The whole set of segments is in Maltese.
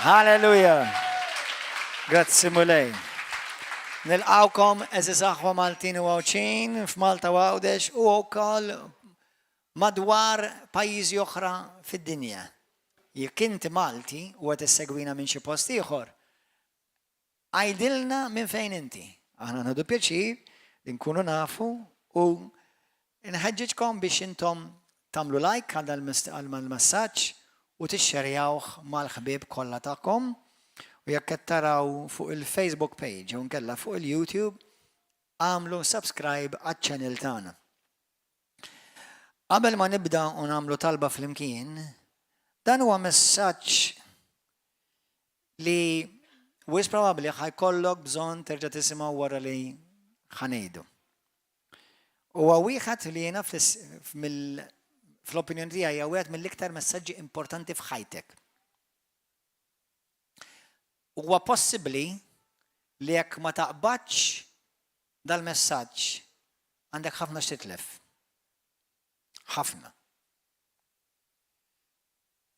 Halleluja! Grazzi Mulej. Nilqawkom eżiż aħwa Maltin u Għawdxin f'Malta u Għawdex u wkoll madwar pajjiżi oħra fid-dinja. Jekk inti Malti u qed issegwina minn xi post ieħor, Għidilna minn fejn inti. Aħna nieħdu pjaċir li nkunu nafu u nħeġġiġkom biex intom tagħmlu like għal dal-messaġġ u tixxerjawh mal-ħbieb kollha tagħkom. U jekk qed taraw fuq il-Facebook page jew inkella fuq il-YouTube, agħmlu subscribe għaċ-channel tagħna. Qabel ma nibda u nagħmlu talba flimkien, dan huwa messaġġ li wisq probabbli ħa jkollok bżonn terġa' tisimgħu wara li ħa ngħidu. Huwa wieħed li jiena fl-opinjoni tiegħi hija wieħed mill-iktar messaġġi importanti f'ħajtek. Huwa possibbli li jekk ma taqbadx dal-messaġġ għandek ħafna x'titlef. Ħafna.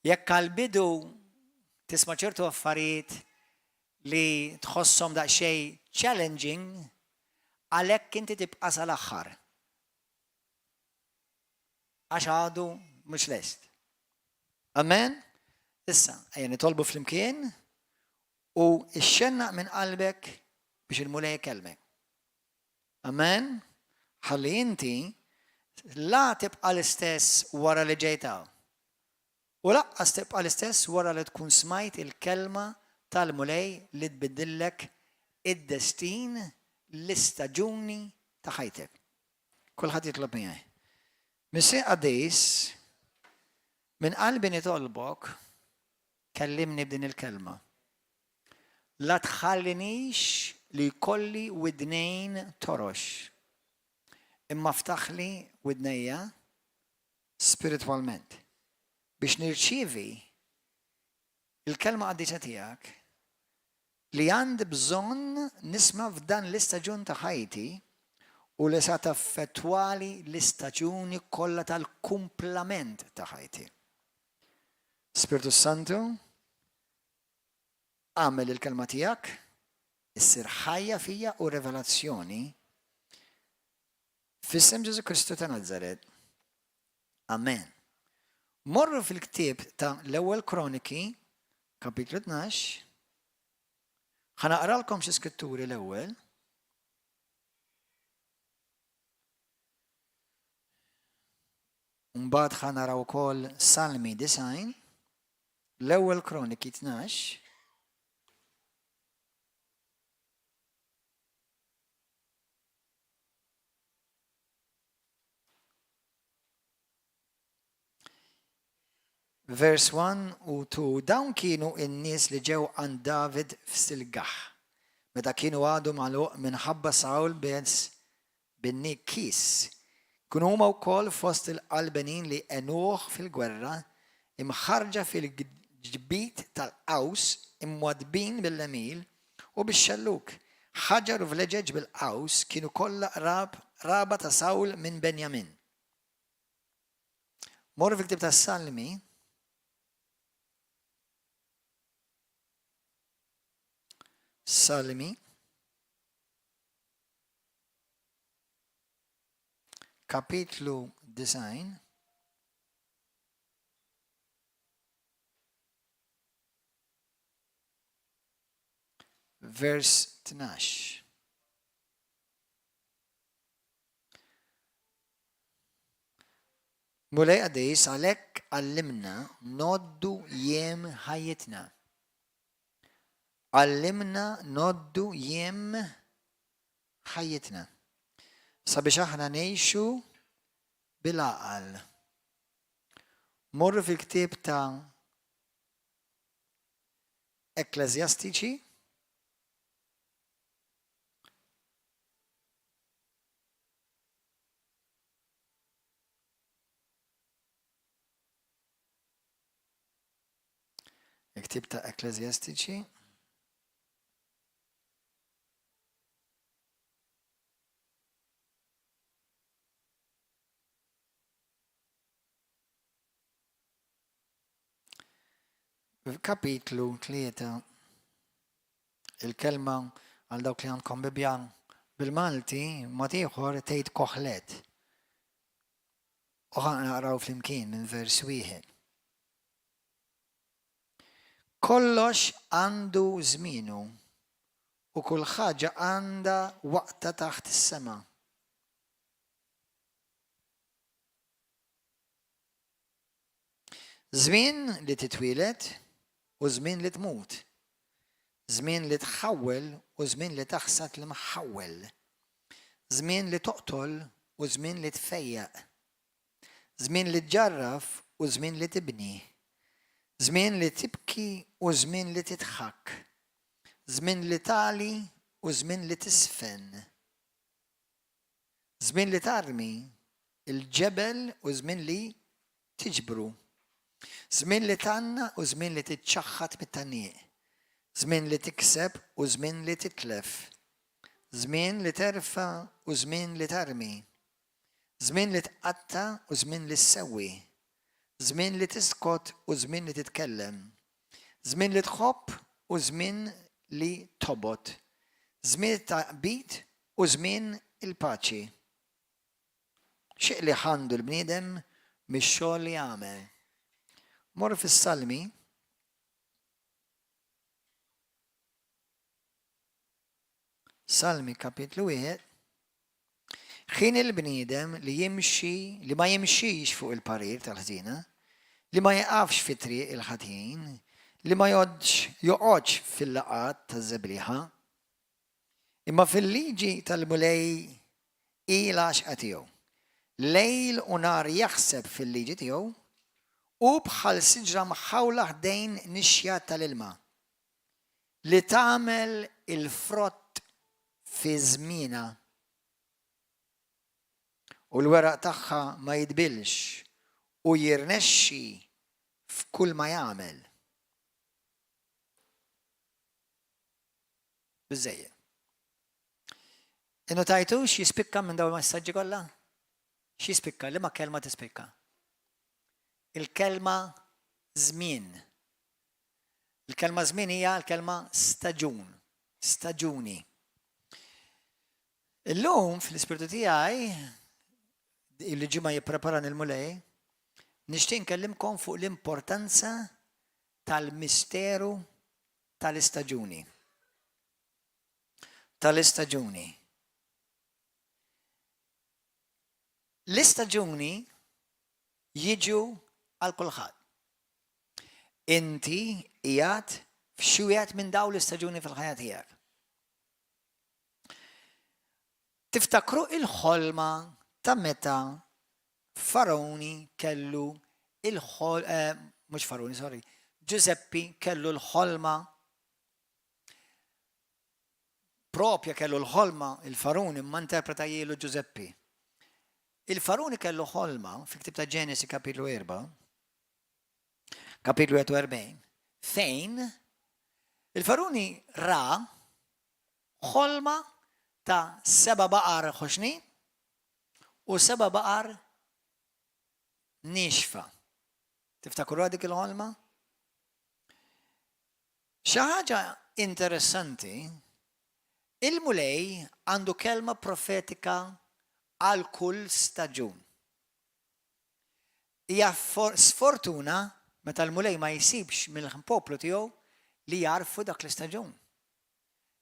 Jekk għall-bidu tisma' ċertu affarijiet li tħosshom daqsxejn challenging, għalhekk inti tibqa' sal-aħħar. Għax għadu mhux lest. Amen? Issa, ejja nitolbu flimkien u ixxennaq minn qalbek biex il-Mulej ikellmek. Amen? Ħalli inti la tibqa' l-istess wara li ġejt hawn. U laqqas tibqa' l-istess wara li tkun smajt il-kelma tal-Mulej li tbiddillek id-destin, l-istaġuni ta' ħajtek. Kulħadd jitlob miegħi. Missier qaddis, minn qalbi nitolbok, kellimni b'din il-kelma. La tħallinix li jkolli widnejn torox, imma ftaħli widnejja spiritwalment biex nirċievi l-Kelma qaddisa tiegħek li għandi bżonn nisma' f'dan l-istaġun ta' ħajti u li sa taffettwali l-istaġuni kollha tal-kumplament ta' ħajti. Spirtu Santu, Agħmel il-kelma tiegħek issir ħajja fija u revelazzjoni f'isem Ġesù Kristu ta' Nazaret. Amen. Morru fil-ktieb ta' l-ewwel Kroniki, kapitlu 12. Ħa naqralkom xi skritturi l-ewwel. Mbagħad ħa naraw ukoll Salmi 90. L-Ewwel Kroniki 12. Vers 1 u 2, Dawn kienu n-nies li ġew għand David f'Silgah, meta kienu għadu magħluq minħabba Sawl bes Bin Kis. Kienu huma wkoll fost il-qalbenin li għenuh fil-gwerra, imħarrġa fil-ġbid tal-qaws, imwaddbin bil-lemil u bix-xellug, ħaġar u vleġeġ bil-qaws, kienu kollha qrab qraba ta' Sawl minn Benjamin. Morru fil-ktieb tas-Salmi. Salmi. Kapitlu 90. Vers 12. Mulej qaddis għalhekk għallimna noddu jiem ħajjitna. Għallimna ngħoddu jiem ħajjitna, sabiex aħna ngħixu bil-għaqal. Morru fil-ktieb ta' Ekkleżjastiċi. Il-ktieb ta' Ekkleżjastiċi. Kapitlu 3. Il-kelma għal dawk li għandkom Bibbja bil-Malti mod ieħor tgħid Koħlet. U ħa naqraw flimkien minn vers wieħed. Kollox għandu żmienu u kull ħaġa għandha waqtha taħt is-sema. Żmien li titwieled u żmien li tmut. Żmien li tħawwel u żmien li taħsad l-imħawwel. Żmien li toqtol u żmien li tfejjaq. Żmien li ġġarraf u żmien li tibni. Żmien li tibki u żmien li tidħak. Żmien li tagħli u żmien li tisfen. Żmien li tarmi l-ġebel u żmien li tiġbru. Żmien li tgħannaq u żmien li tiċċaħħad mit-tgħanniq. Żmien li tikseb u żmien li titlef. Żmien li terfa' u żmien li tarmi. Żmien li tqatta' u żmien li ssewwi. Żmien li tiskot u żmien li titkellem. Żmien li tħobb u żmien li tobgħod. Żmien it-taqbid u żmien il-paċi. Xi qligħ għandu l-bniedem mix-xogħol li jagħmel? Morru fis-Salmi. Salmi kapitlu 1. Ħin il-bniedem li jimxi, li ma jimxix fuq il-parir tal-ħżiena, li ma jiqafx fi triq il-ħatijin, li ma joqgħodx fil-laqgħat taż-żebliħa, Imma fil-liġi tal-Mulej hi l-għaxqa tiegħu. Lejl u nhar jaħseb fil-liġi tiegħu, hu bħal siġra mħawla ħdejn nixja tal-ilma, li tagħmel il-frott fi żmienha, u l-weraq tagħha ma jidbilx, u jirnexxi f'kull ma jagħmel. Biżżejjed. Innotajtu x'jispikka minn dawn il-messaġġi kollha? X'jispikka? Liema kelma tispikka? Il-kelma żmien. Il-kelma żmien hija l-kelma staġun, staġuni. Illum fl-ispirtu tiegħi li ġimgħa jippreparani l-Mulej, nixtieq nkellimkom fuq l-importanza tal-misteru tal-istaġuni. Tal-istaġuni. L-istaġuni jiġu għal kulħadd. Inti qiegħed f'xi wieħed minn dawn l-istaġuni fil-ħajja tiegħek. Tiftakru il-ħolma ta' meta Faroni kellu il-ħol, eh, mhux Faroni, sorry, Ġużeppi kellu l-ħolma propja kellu l-ħolma il-Faruni ma interpreta jielu Ġużeppi. Il-Faruni kellu ħolma fi ktib ta' Ġenesi kapitlu 4, kapitlu 41, fejn il-Faruni ra ħolma ta' seba' baqar ħoxnin u seba' baqar niexfa. Tiftakruha dik il-ħolma? Xi ħaġa interessanti, il-Mulej għandu kelma profetika għal kull staġun. Hija sfortuna meta l-Mulej ma jsibx mill-poplu tiegħu li jagħrfu dak l-istaġun.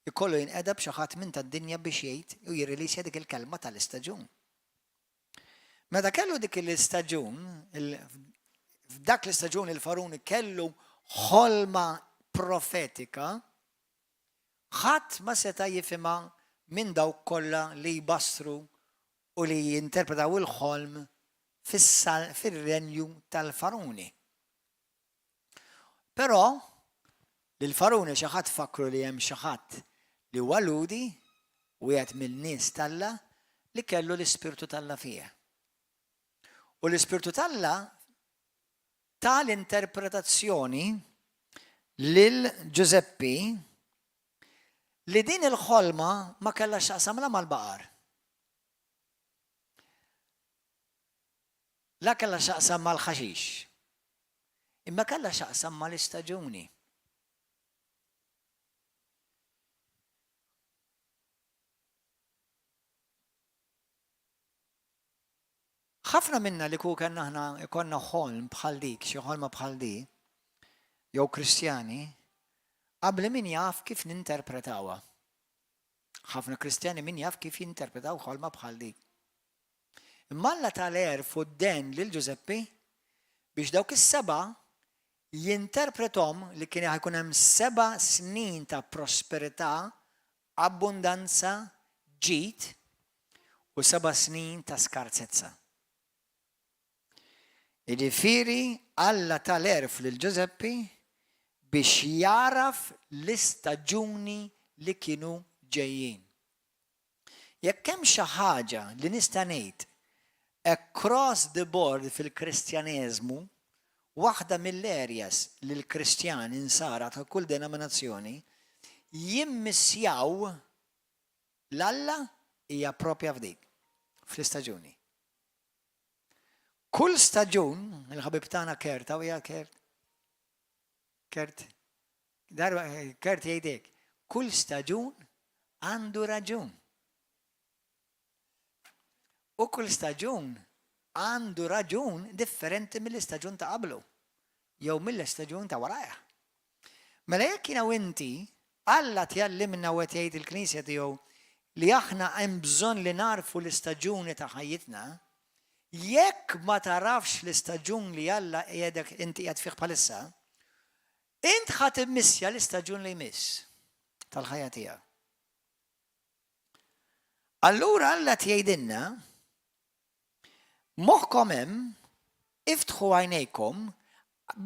Ikollu jinqeda b'xi ħadd minn tad-dinja biex jgħid u jirrilisja dik il-kelma tal-istaġun. Meta kellu dik l-istaġun, f'dak l-istaġun il-Faruni kellu ħolma profetika, ħadd ma seta' jifhimha minn dawk kollha li jbassru u li jinterpretaw il-ħolm fir-renju tal-Faruni. Però, lill-Faruni xi ħadd fakkru li hemm xi ħadd li huwa Lhudi, wieħed min-nies t'Alla, li kellu l-Ispirtu t'Alla fih. U l-Ispirtu t'Alla ta l-interpretazzjoni lil Ġużeppi li din il-ħolma ma kellha x'taqsam la mal-baqar. La kellha x'taqsam mal-ħaxix. Imma kellha x'aqsam mal-istaġuni. Ħafna minna li kieku kellna aħna ikollna ħolm bħal dik, xi ħolma bħal di, jew Kristjani, qabli min jaf kif ninterpretawha. Ħafna Kristjani min jaf kif jinterpretaw ħolma bħal dik. Imma Alla tal-għerf u d-den lil Ġużeppi biex dawk is-seba' jinterprethom li kien ħajkun hemm seba' snin ta' prosperità, abbundanza, ġid u seba' snin ta' skarsezza. Jiġifieri Alla ta l-għerf lil Ġużeppi biex jagħraf l-istaġuni li kienu ġejjin. Jekk hemm xi ħaġa li nista' ngħid across the board fil-Kristjaneżmu, waħda mill-areas li l-Kristjani Nsara ta' kull denominazzjoni jimmissjaw 'l Alla hija propja f'dik, fl-istaġuni. Kull staġun, il-ħabib tagħna Kurt, hawn qiegħed Kurt? Kurt, darba Kurt jgħidek, kull staġun għandu raġun. U kull staġun għandu raġun differenti mill-istaġun ta' qablu jew mill-istaġun ta' warajh. Mela jekk jiena u inti, Alla tjallimna u qed jgħid il-Knisja tiegħu li aħna hemm bżonn li nagħrfu l-istaġuni ta' ħajjitna, jekk ma tagħrafx l-istaġun li Alla qiegħdek inti qiegħed fih bħalissa, int ħa timmissja l-istaġun li jmiss tal-ħajja tiegħek. Allura Alla qed jgħidilna moħħkom hemm, iftħu għajnejkom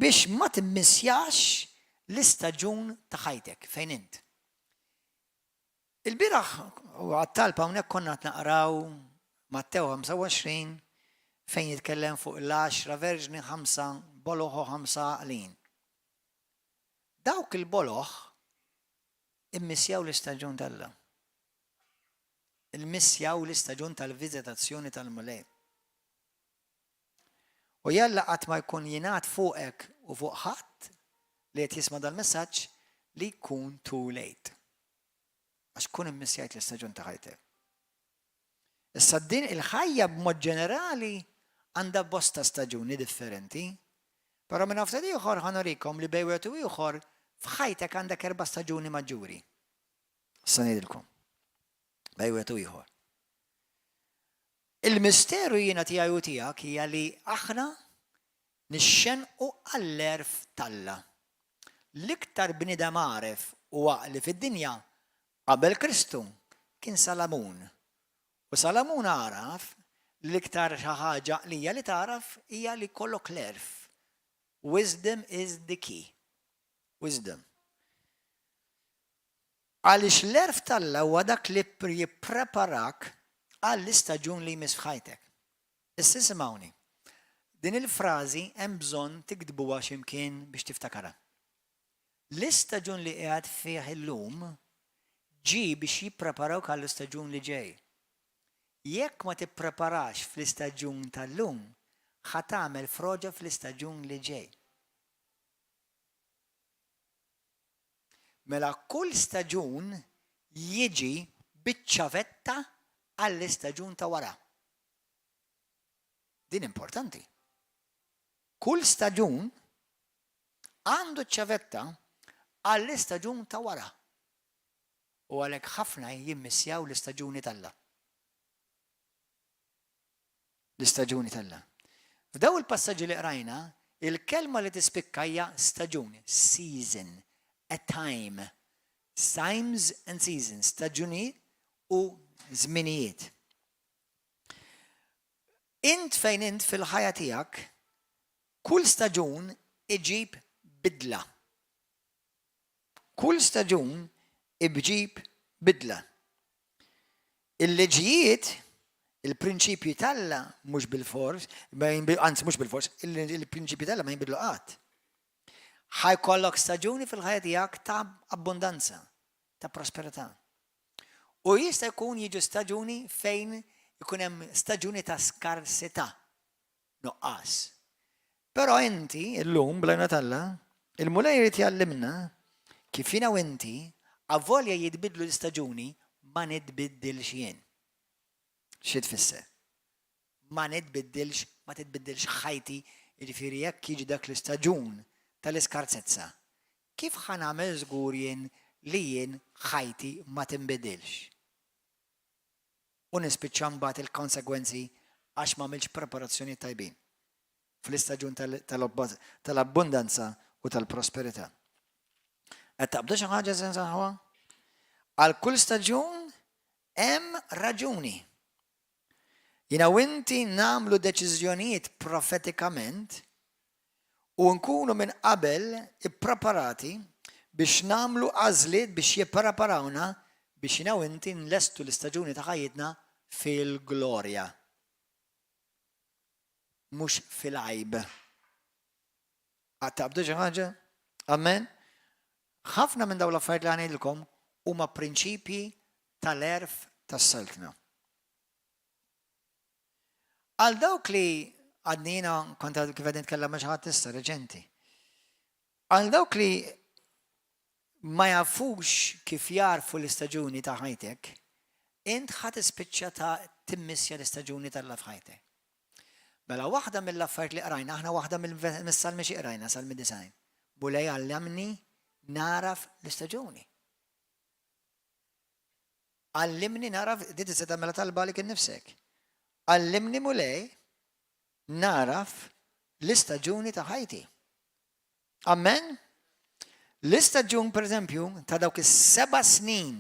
biex ma timmissjax l-istaġun ta' ħajtek fejn int. Il-bieraħ u għat-talb hawnhekk konna qed naqraw Mattew 25 fejn jitkellem fuq l-għaxra verġni ħamsa boloh u ħamsa għaqlin. Dawk il-boloh immissjaw l-istaġun t'Alla. Immissjaw l-istaġun tal-viżitazzjoni tal-Mulej. U jalla qatt ma jkun jingħad fuqek u fuq ħadd li qed jisma' dal-messaġġ li jkun too late. Għax kun immissjajt l-istaġun ta' ħajtek. Issa din il-ħajja b'mod ġenerali għandha bosta staġuni differenti. Però minn ftit ieħor ħa nurikom li bejn wieħed u ieħor f'ħajtek għandek erba' staġuni maġġuri. Issa ngħidilkom. Bejn wieħed u ieħor. Il-misteru jiena tiegħi u tiegħek hija li aħna nixxenqu għall-għerf t'Alla. L-iktar bniedem għaref u għaqli fid-dinja qabel Kristu kien Salamun. U Salamun għaraf li l-iktar xi ħaġa għaqlija li tagħraf hija li jkollok l-għerf. Wisdom is the key. Wisdom. Għaliex l-għerf t'Alla huwa dak li jippreparak għall-istaġun li jmiss f'ħajtek. Issa isimgħuni. Din il-frażi hemm bżonn tiktbuha xi mkien biex tiftakarha. L-istaġun li qiegħed fih illum ġie biex jippreparawk għall-istaġun li ġej. Jekk ma tippreparax fl-istaġun tal-lum, ħa tagħmel froġa fl-istaġun li ġej. Mela kull staġun jiġi biċ-ċavetta għall-istaġun ta' wara. Din importanti. Kull staġun għandu ċ-ċavetta għall-istaġun ta' wara. U għalhekk ħafna jimmissjaw l-istaġuni t'Alla. L-istaġuni t'Alla. F'daw il-passaġġi li qrajna, il-kelma li tispikka hija staġun, season, a time. Times and seasons, staġuni u żminijiet. Int fejn int fil-ħajja tiegħek, kull staġun iġib bidla. Kull staġun iġib bidla. Il-liġijiet, il-prinċipji t'Alla mhux bil-fors, anzi mhux bil-fors, il-prinċipji t'Alla ma jinbidlu qatt. Ħa jkollok staġuni fil-ħajja tiegħek ta' abbundanza, ta' prosperità. U jista' jkun jiġu staġuni fejn ikun hemm staġuni ta' skarsità, nuqqas. Però inti, illum, bl-għajnuna t'Alla, il-Mulej irid jgħallimna kif jiena u inti, avolja jitbiddlu l-istaġuni, ma nitbiddilx jien. Xi tfisser? Ma nitbiddilx, ma titbiddilx ħajti, jiġifieri jekk jiġi dak l-istaġun tal-iskarsezza, kif ħa nagħmel żgur jien li jien ħajti ma tinbidilx? U nispiċċa mbagħad il-konsegwenzi għax m'għamiltx preparazzjonijiet tajbin fl-istaġun tal-abbundanza u tal-prosperità. Qed taqbdu xi ħaġa żgħażagħ? Għal kull staġun hemm raġuni. Jiena u inti nagħmlu deċiżjonijiet profetikament u nkunu minn qabel ippreparati biex nagħmlu għażliet biex jippreparawna biex jiena u inti nlestu l-istaġuni ta' ħajjitna fil-glorja. Mhux fil-għajb. Qatt taqbdu xi ħaġa? Amen? Ħafna minn dawn l-affarijiet li ħa ngħidilkom huma prinċipji tal-għerf tas-saltna. Għal dawk li għadni jiena kont kif qed nitkellem ma' xi ħadd issa reċenti. Għal dawk li ma jafux kif jagħrfu l-istaġuni ta' ħajtek, int ħa tispiċċa ta' timmissja l-istaġuni t'Alla f'ħajtek. Mela waħda mill-affarijiet li qrajna, aħna waħda mis-salmi xi qrajna, salmi 90. Mulej għallimni nagħraf l-istaġuni. Għallimni nagħraf, di tista' tagħmilha talba għalik innifsek. Għallimni Mulej nagħraf l-istaġuni ta' ħajti. Amen? L-istaġun, per eżempju, ta' dawk is-seba' snin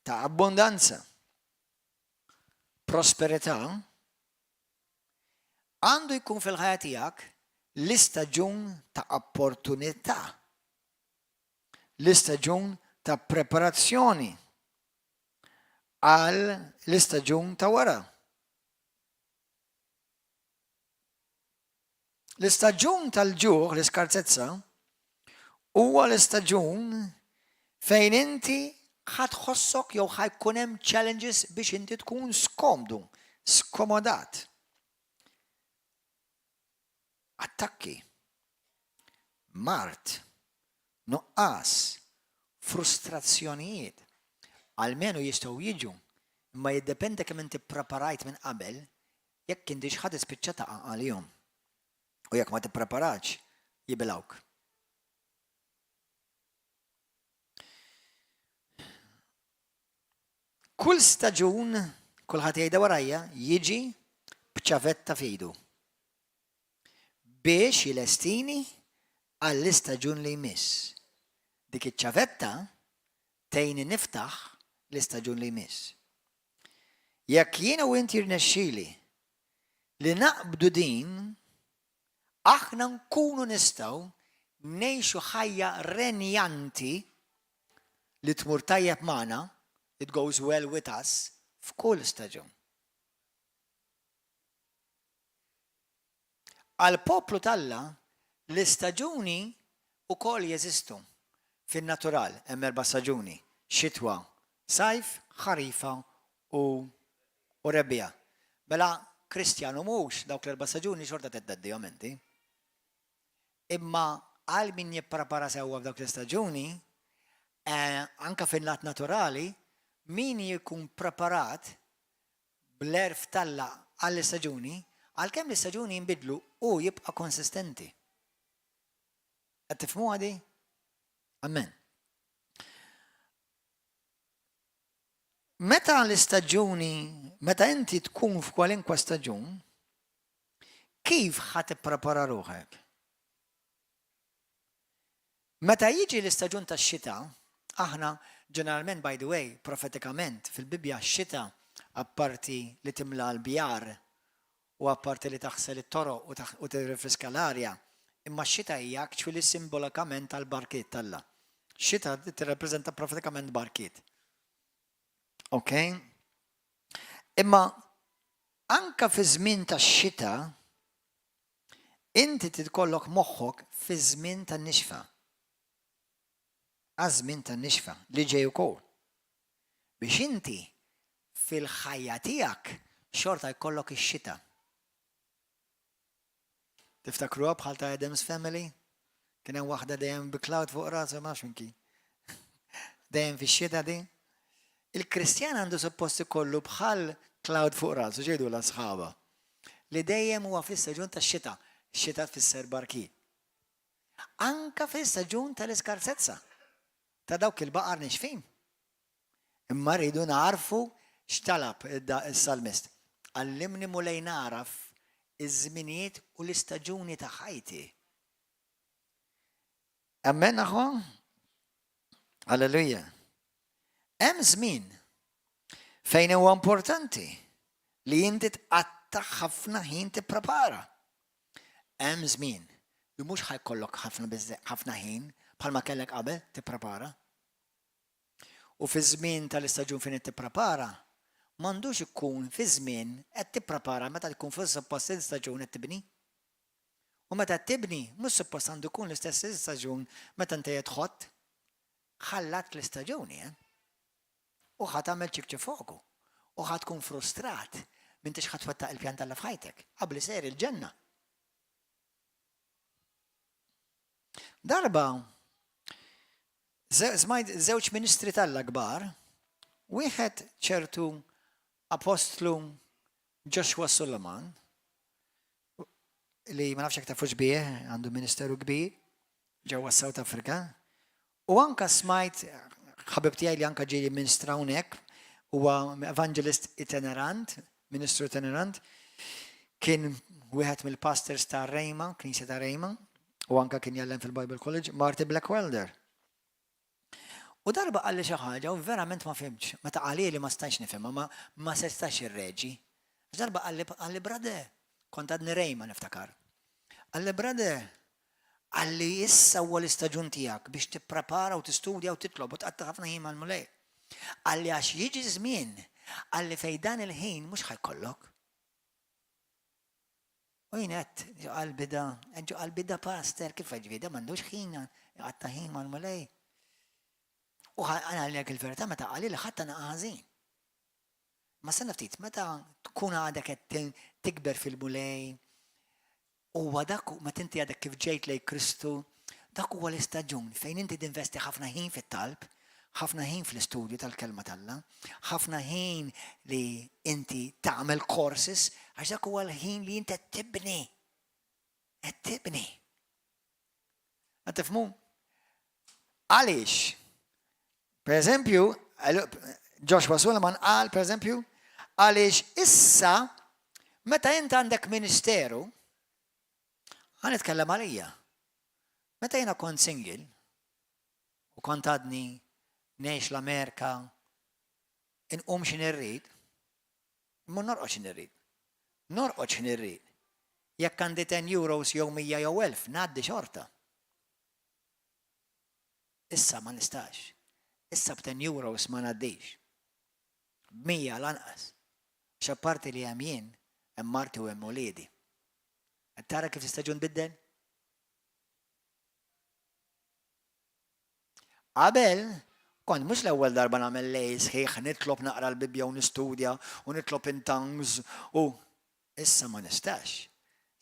ta' abbondanza, prosperità, għandu jkun fil-ħajja tiegħek l-istaġun ta' opportunità, l-istaġun ta' preparazzjoni għal l-istaġun ta' wara. L-istaġun tal-ġuħ, l-iskarsezza, huwa l-istaġun fejn inti ħa tħossok jew ħa jkun hemm challenges biex inti tkun skomdu, skomodat. Attakki, mard, nuqqas, frustrazzjonijiet, almenu jistgħu jiġu, imma jiddependi kemm inti ppreparajt minn qabel jekk intix ħa tispiċċa taqa' għalihom. U jekk ma tippreparax, jibilgħuk. Kull staġun, kulħadd jgħidha warajja, jiġi b'ċavetta f'idu. Biex jilestini għall-istaġun li jmiss. Dik iċ-ċavetta tgħinni niftaħ l-istaġun li jmiss. Jekk jiena u int jirnexxili li naqbdu din, aħna nkunu nistgħu ngħixu ħajja renjanti li tmur tajjeb magħna, it goes well with us, f'kull staġun. Għall-poplu t'Alla, l-istaġuni wkoll jeżistu. Fin-natural hemm erba' staġuni, xitwa, sajf, ħarifa u u rebbiegħa. Mela, Kristjan u mhux, dawk l-erba' staġuni xorta trid tgħaddihom inti. Imma għal min jipprepara sewwa f'dawk l-istaġuni, anke fil-lat naturali, min jkun preparat bl-għerf t'Alla għall-istaġuni, għalkemm l-istaġuni jinbidlu, hu jibqa' konsistenti. Qed tifhmuha di? Amen. Meta l-istaġuni, meta inti tkun f'kwalinkwa staġun, kif ħa tipprepara ruħek? Meta jiġi l-istaġun tax-xita, aħna ġeneralment by the way, profetikament, fil-Bibbja x-xita apparti li timla l-bjar u apparti li taħsel it-toroq u tirrifriska l-arja, imma x-xita hija actually simbolikament tal-barkiet t'Alla. Xita tirrappreżenta profetikament barkiet. Ok? Imma anka fi żmien tax-xita, Inti trid ikollok moħħok fiż-żmien tan-nixfa. Għaż-żmien tan-nixfa li ġej ukoll. Biex inti fil-ħajja tiegħek xorta jkollok ix-xita. Tiftakruha bħal ta' Adam's Family? Kien hemm waħda dejjem bi cloud fuq rasha, ma nafx min kien. Dejjem fix-xita din. Il-Kristjan għandu suppost ikollu bħal cloud fuq rasu, ġejdu la sħaba. Li dejjem huwa fl-istaġun tax-xita. Xita tfisser barki. Anka fl-istaġun tal-iskarsezza ta' dawk il-baqar nixfin. Imma rridu nagħrfu x'talab is-salmist. Għallimni Mulej nagħraf iż-żminijiet u l-istaġuni ta' ħajti. Amen aħwa? Alleluja. Hemm żmien fejn huwa importanti li inti tqatta' ħafna ħin tipprepara. Hemm żmien li mhux ħajkollok ħafna ħin bħalma kellek qabel tipprepara. U fiż-żmien tal-istaġun fejn qed tipprepara, m'għandux ikun fi żmien qed tipprepara meta tkun fis-suppost l-istaġun qed tibni. U meta qed tibni, mhux suppost għandu jkun l-istess istaġun meta inti qed tħott. Ħallatt l-istaġuni, eh? U ħa tagħmel ċikċifoku. U ħa tkun frustrat m'intix ħa twettaq il-pjan t'Alla f'ħajtek. Qabli sejjer il-ġenna. Darba, smajt żewġ ministri t'Alla kbar, wieħed ċertu apostlu Joshua Suleman, li ma nafx jekk tafux bih, għandu ministeru kbir ġewwa South Africa, u anka smajt ħabib tiegħi li anka ġie ministra hawnhekk, huwa evangelist itinerant, ministru itinerant, kien wieħed mill-pastors ta' Rejma, Knisja ta' Rejma, u anka kien jgħallem fil-Bible College, Marty Blackwelder. U darba qalli xi ħaġa u verament ma fhimtx. Meta qalili ma stajtx nifhimha, ma ma setax irreġi. Għax darba qalli qalli brother, kont għadni Rejma niftakar. Qalli brother, qalli issa huwa l-istaġun tiegħek biex tipprepara u tistudja u titlob u tqatta' ħafna ħin mal-Mulej. Qalli għax jiġi żmien, qalli fejn dan il-ħin mhux ħa jkollok. U jien għedt, ġo qalbi da, għedt ġo qalbi da pastor, kif ġifieri da m'għandux ħin iqatta' ħin mal-Mulej. U għalek il-verità meta qali li ħadd naqa' ħażin. Ma stenna ftit, meta tkun għadek qed tikber fil-Mulej, huwa dak meta inti għadek kif ġejt lejn Kristu, dak huwa l-istaġun fejn inti tinvesti ħafna ħin fit-talb, ħafna ħin fl-istudju tal-Kelma t'Alla, ħafna ħin li inti tagħmel courses, għax dak huwa l-ħin li inti qed tibni. Qed tibni. Qed tifhmu? Għaliex? Per eżempju, Joshua Suleman qal, per eżempju, għaliex issa meta int għandek ministeru, ħa nitkellem għalija. Meta jiena kont single u kont għadni ngħix l-Amerika, inqum x'in irrid, imma norqod x'in irrid. Norqod x'in irrid. Jekk għandi 10 euros jew 100 jew 1000, ngħaddi xorta. Issa ma nistax. Issa b'ten euros ma ngħaddix. B'mija lanqas. Għax apparti li hemm jien, hemm marti u hemm uliedi. Qed tara kif l-istaġun biddel? Qabel, kont mhux l-ewwel darba nagħmel lejl sħiħ nitlob naqra l-Bibbja u nistudja u nitlob in tongues u issa ma nistax.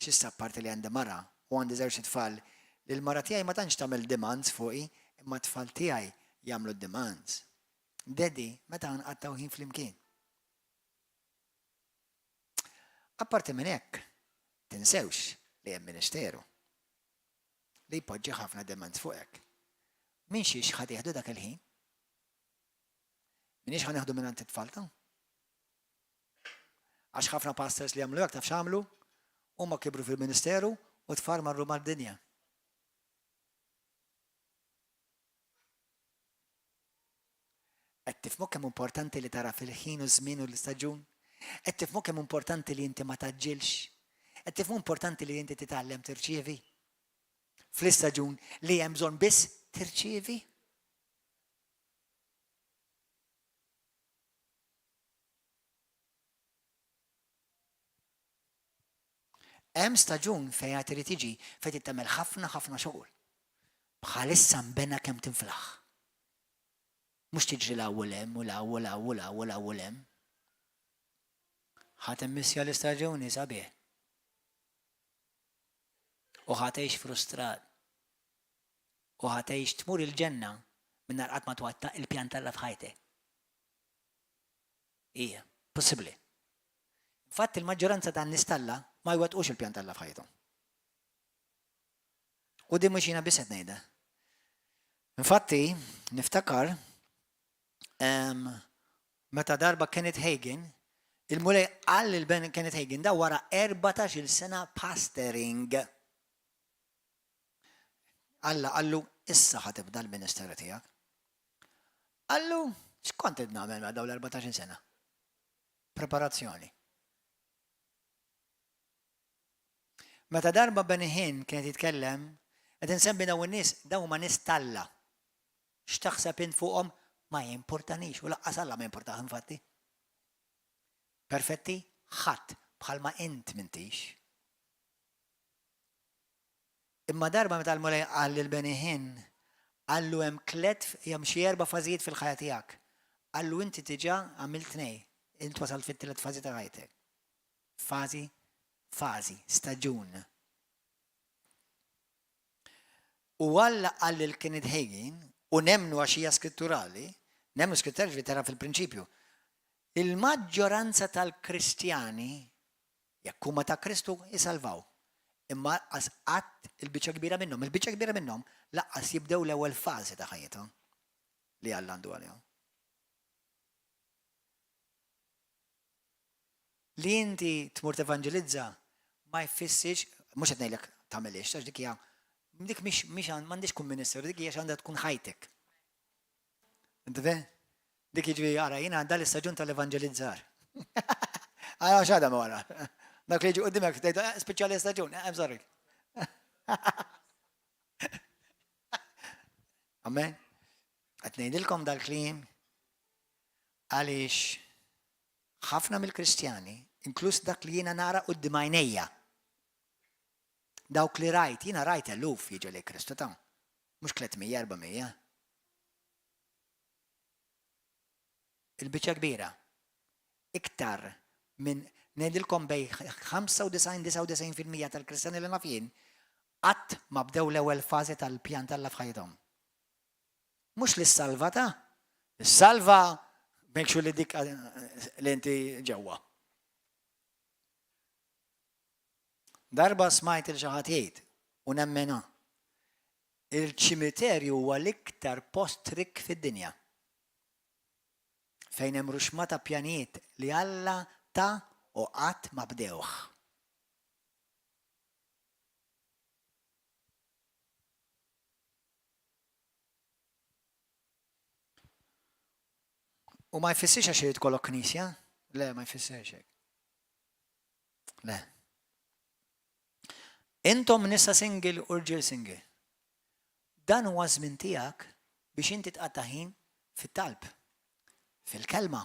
X'issa apparti li għandi mara u għandi żewġt itfal li l-mara tiegħi ma tantx tagħmel demands fuqi imma t-tfal tiegħi jagħmlu d-demands. Daddy, meta ħa nqattgħu ħin flimkien? Apparti minn hekk, tinsewx li hemm ministeru li jpoġġi ħafna demands fuqek. Minn xiex ħa tieħdu dak il-ħin? Minix ħa neħdu minn it-tfal ta' Għax ħafna pastors li jagħmlu hekk taf x'għamlu? Huma kibru fil-ministeru u tfal marru mad-dinja. Qed tifhmu kemm importanti li tara fil-ħin u żmien u l-istaġun? Qed tifhmu kemm importanti li inti ma tgħaġġilx? Qed tifhmu importanti li inti titgħallem tirċievi? Fl-istaġun li hemm bżonn biss tirċievi? Hemm staġun fejn għad irid jiġi fejn trid tagħmel ħafna ħafna xogħol. Bħalissa nbena kemm tinflaħ. Mhux tiġri 'l hawn u 'l hemm u 'l hawn u 'l hawn u 'l hawn u 'l hawn u 'l hemm. Ħa timmissja l-istaġuni sabiħ. U ħa tgħix frustrat. U ħa tgħix tmur il-ġenna mingħajr qatt ma twettaq il-pjan t'Alla f'ħajtek. Hija possibbli. Infatti il-maġġoranza tan-nies t'Alla ma jwettqux il-pjan t'Alla f'ħajjithom. U din mhux jiena biss qed ngħidha. Infatti, niftakar meta darba Kenneth Hagin, il-Mulej qal lil Ben Kenneth Hagin da wara 14-il sena pastoring. Alla qallu issa ħa tibda l-ministeru tiegħek. Qallu x'kont qed nagħmel ma' dawn l-14-il sena? Preparazzjoni. Meta darba Benny Hinn kien qed jitkellem, qed insemmi dawn in-nies, dawn huma nies t'Alla. X'taħseb int fuqhom ma jimpurtanix u laqqas Alla ma jimpurtah infatti. Perfetti? Ħadd bħalma int m'intix. Imma darba meta l-Mulej qal lil Benny Hinn, qallu hemm tliet hemm xi erba' fażijiet fil-ħajja tiegħek. Qallu inti diġà għamilt tnej, int wasalt fit-tielet fażi ta' ħajtek. Fażi, fażi, staġun. U Alla qal lil Kenneth Hagin, u nemmnu għax hija skritturali, nemmnu skritturali ġifieri tara fil-prinċipju, il-maġġoranza tal-Kristjani, jekk huma ta' Kristu, isalvaw. Imma lanqas qatt il-biċċa kbira minnhom, il-biċċa kbira minnhom lanqas jibdew l-ewwel fażi ta' ħajjithom li Alla għandu għalihom. Li inti tmur tevanġelizza ma jfissirx, mhux qed ngħidlek tagħmilhiex, għax dik hija dik mhix mhix m'għandhiex tkun ministeru, dik hija x'għandha tkun ħajtek. Inti feh? Dik jiġri ara jiena dal-istaġun tal-evanġelizzar. Ara x'għadha ma wara. Dak li jiġi qudiemek tgħid eh, spiċċa l-istaġun, eh, I'm sorry. Amen. Qed ngħidilkom dal-kliem għaliex Ħafna mill-Kristjani, inkluż dak li jiena nara quddiem għajnejja, dawk li rajt, jiena rajt eluf jiġu lejn Kristu ta' mhux 300, 400. Il-biċċa kbira, iktar minn ngħidilkom bej 95-99% tal-Kristjani li naf jien, qatt ma bdew l-ewwel fażi tal-pjan t'Alla f'ħajjithom. Mhux li ssalva ta'. Salva make sure li dik li inti ġewwa. Darba smajt il xi ħadd jgħid u nemmena. Il-ċimiterju huwa l-iktar post rikk fid-dinja. Fejn hemm ruxmata pjanijiet li Alla ta u qatt ma bdewh. U ma jfissirx għax irid kollok knisja? Le, ma jfissirx hekk. Le. Intom nisa single u rġiel single. Dan huwa żmien tiegħek biex inti tqatta' ħin fit-talb, fil-kelma.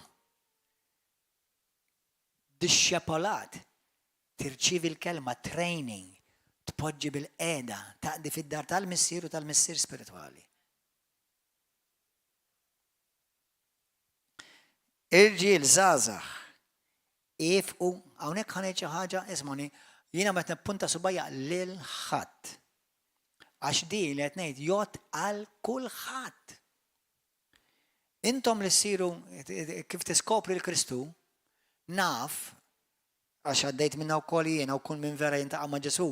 Dixxepolat, tirċievi l-kelma, training, tpoġġi bilqiegħda, taqdi fid-dar tal-Missier u tal-Missier spiritwali. Irġiel żgħażagħ, iefqu, hawnhekk ħa ngħid xi ħaġa, ismagħni, jiena ma qed nippunta subgħajja lil ħadd. Għax din li qed ngħid jgħodd għal kulħadd. Intom li ssiru, kif tiskopri l-Kristu, naf, għax għaddejt minnha wkoll jiena u kull min vera jiltaqa' ma' Ġesù,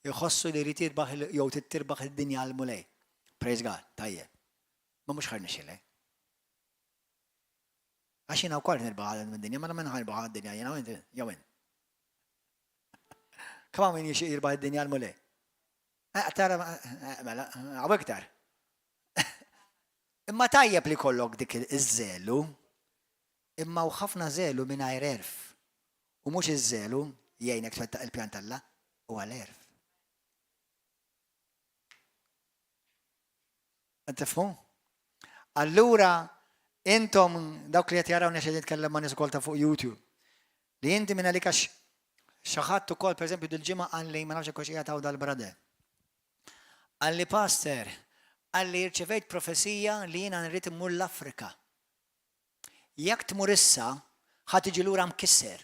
jħossu li jrid jirbaħ jew trid tirbaħ id-dinja għall-Mulej. Praise God, tajjeb. Ma mhux ħa rnexxilek. Għax jiena wkoll nirbaħ id-dinja, ma min ħa jirbaħ id-dinja jiena u inti, jew int. Kemm hawn min jixtieq jirbaħ id-dinja għall-Mulej? Eh, tara, eh, mela, għaw iktar. Imma tajjeb li kollok dik iż-żelu, imma u ħafna żelu mingħajr erf. U mhux iż-żelu jgħinek twettaq il-pjan t'Alla, u għal-erf. Tifhmu? Allura, intom dawk li qed jarawni xed nitkellem ma' nies ukoll ta' fuq YouTube. Li inti minn għalik għax xi ħadd ukoll pereżempju dil-ġimgħa qalli ma nafx hekk qiegħed hawn dal-brother. Qalli pastor, qalli rċevejt profezija li jiena nrid immur l-Afrika. Jekk tmur issa, ħa tiġi lura mkisser.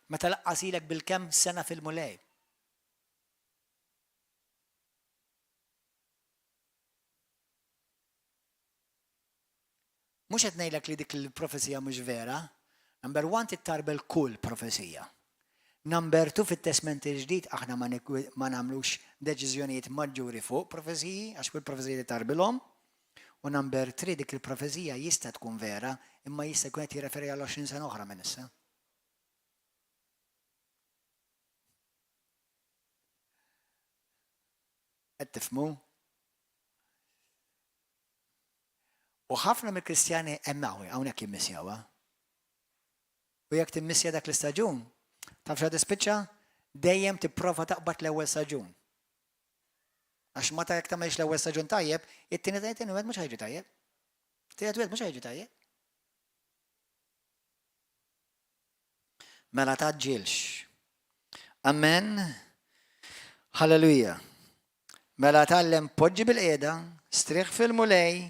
Meta laqqas ilek bilkemm sena fil-Mulej. Mhux qed ngħidlek li dik il-profezija mhux vera. Number one tittarbel kull profezija. Number two fit-Testment il-Ġdid aħna ma nagħmlux deċiżjonijiet maġġuri fuq profeziji għax kull profezija titarbilhom. U number three dik il-profezija jista' tkun vera imma jista' jkun qed jirreferi għal 20 sena oħra minn issa. Qed tifhmu? U ħafna mill-Kristjani hemm hawnhekk jimmissjawha. U jekk timmissja dak l-istaġun, taf x'għad tispiċċa? Dejjem tipprova taqbad l-ewwel staġun. Għax meta jekk tagħmelx l-ewwel staġun tajjeb, it-tieni it-tieni wieħed mhux ħajġi tajjeb. Tielet wieħed mhux ħajġi tajjeb. Mela tgħaġġilx. Amen. Halleluja. Mela tgħallem poġġi bilqiegħda, strieħ fil-Mulej,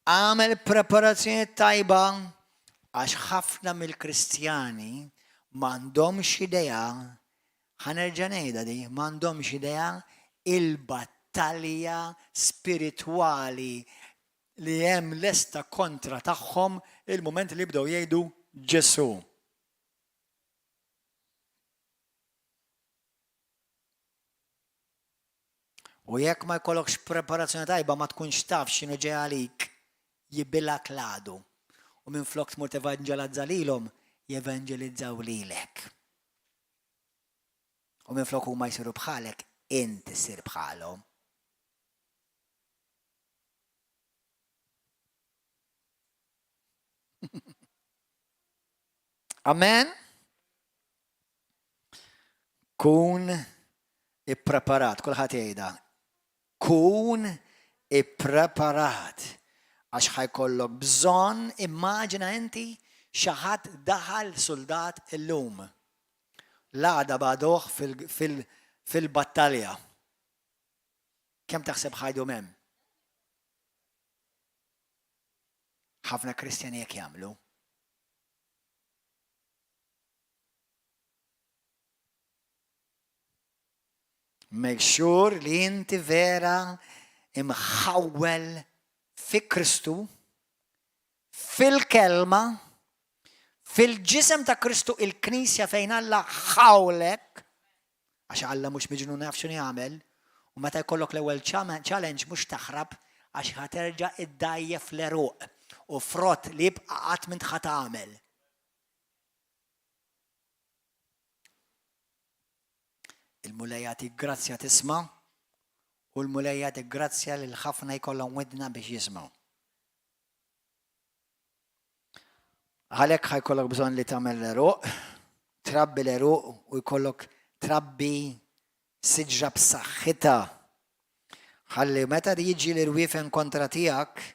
agħmel preparazzjoni tajba għax ħafna mill-Kristjani m'għandhomx idea, ħa nerġa' ngħidha di, m'għandhomx idea il-battalja spiritwali li hemm lesta kontra tagħhom il-mument li jibdew jgħidu Ġesù. U jekk ma jkollokx preparazzjoni tajba ma tkunx taf x'inhu ġej għalik, jibilgħek l-għadu. U minflok tmur tevanġelazza lilhom, jevanġelizzaw lilek. U minflok huma jsiru bħalek, int issir bħalhom. Amen? Kun ippreparat, kulħadd jgħidha. Kun ippreparat għax ħa jkollok bżonn, immaġina inti xi ħadd daħal suldat illum. L-għada bagħduh fil-battalja. Kemm taħseb ħa jdum hemm? Ħafna Kristjani hekk jagħmlu. Make sure li inti vera imħawwel fi Kristu, fil-kelma, fil-ġisem ta' Kristu il-Knisja fejn Alla ħawlek, għax Alla mhux miġnun jaf x'inhu jagħmel, u meta jkollok l-ewwel challenge mhux taħrab għax ħa terġa' iddgħajjef l-għeruq u frott li jibqa' qatt m'int ħa tagħmel. Il-Mulej jagħtik grazzja tisma' u l-Mulej jagħtik grazzja lil ħafna jkollhom widna biex jismgħu. Għalhekk ħa jkollok bżonn li tagħmel l-għeruq, trabbi l-għeruq u jkollok trabbi siġra b'saħħitha. Ħalli meta jiġi l-irwiefen kontra tiegħek,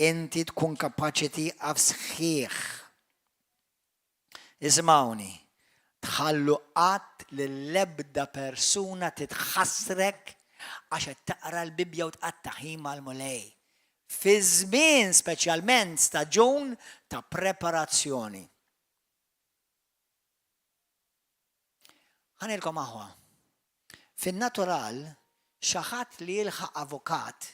inti tkun kapaċi tieqaf sħiħ. Isimgħuni, tħallu qatt lill-ebda persuna titħassrek għax qed taqra l-Bibbja u tqatta' ħin mal-Mulej. Fi żmien speċjalment staġun ta' preparazzjoni. Ħa ngħidilkom aħwa, fin-natural xi ħadd li jilħaq avukat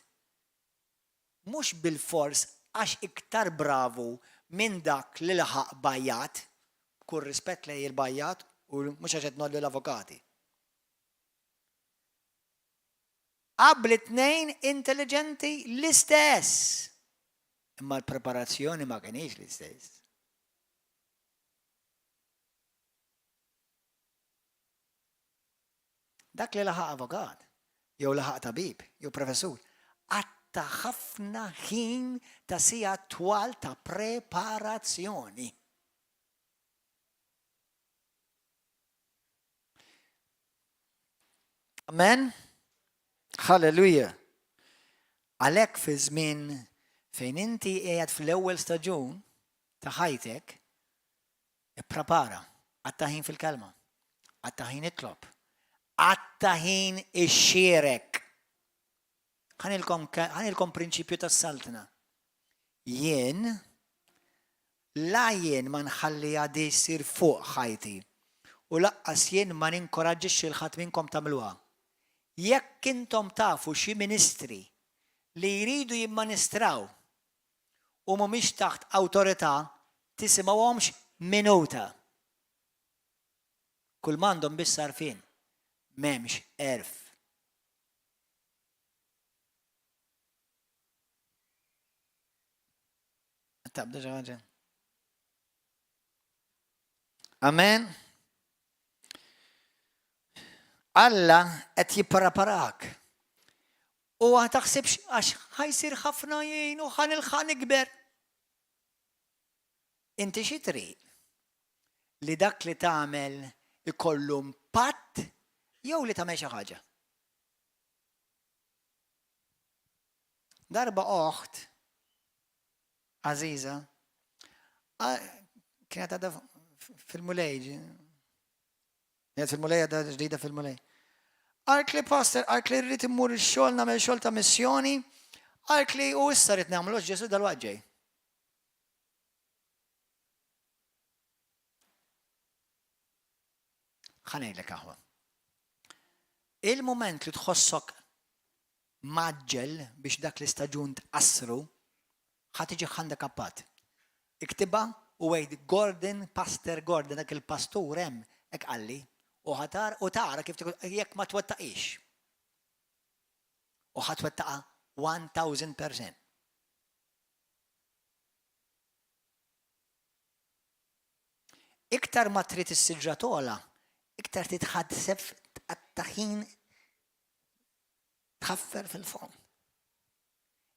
mhux bilfors għax iktar bravu minn dak li laħaq bajjat, b'kull rispett lejn il-bajjat u mhux għax qed ngħolli l-avukati. Qabli t-tnejn intelliġenti l-istess. Imma l-preparazzjoni ma kinitx l-istess. Dak li laħaq avukat, jew laħaq tabib, jew professur, qatta' ħafna ħin ta' sigħat twal ta' preparazzjoni. Amen? Halleluja. Għalhekk fi żmien fejn inti qiegħed fl-ewwel staġun ta' ħajtek, Ipprepara, qatta' ħin fil-Kelma, qatta' ħin itlob, qatta' ħin ixxierek. Ħa ngħidilkom prinċipju tas-Saltna. Jien la jien ma nħalliha di ssir fuq ħajti u laqqas jien ma ninkoraġġixxi 'l ħadd minnkom tagħmluha. Jekk intom tafu xi ministri li jridu jimministraw. u mhumiex taħt awtorità tisimgħuhomx minuta. Kull m'għandhom biss għarfien, m'hemmx għerf. Tabda xi ħaġa. Amen. Alla qed jippreparak. U ma taħsibx għax ħajsir ħafna jien u ħanilħaq nikber. Inti xi trid? Li dak li tagħmel ikollu impatt jew li tagħmel xi ħaġa? Darba oħt għażiża kienet għadha fil-Mulej, kienet fil-Mulej għadha ġdida fil-Mulej. Għalt li pastor, għalt li rrid immur ix-xogħol nagħmel xogħol ta' missjoni, għalt li u issa rrid nagħmlu Ġesu dal-waqt ġej. Ħa ngħidlek aħwa. Il-mument li tħossok mgħaġġel biex dak l-istaġun tqassru, ħa tiġi handikappat. Iktibha u għid Gordon, Pastor Gordon, dak il-pastur hemm, hekk qalli, u ħa tara u tara kif jekk ma twettaqhiex. U ħa twettaqha 1000%. Iktar ma trid is-siġra togħla, iktar trid tħasseb tqatta' ħin tħaffer fil-fond.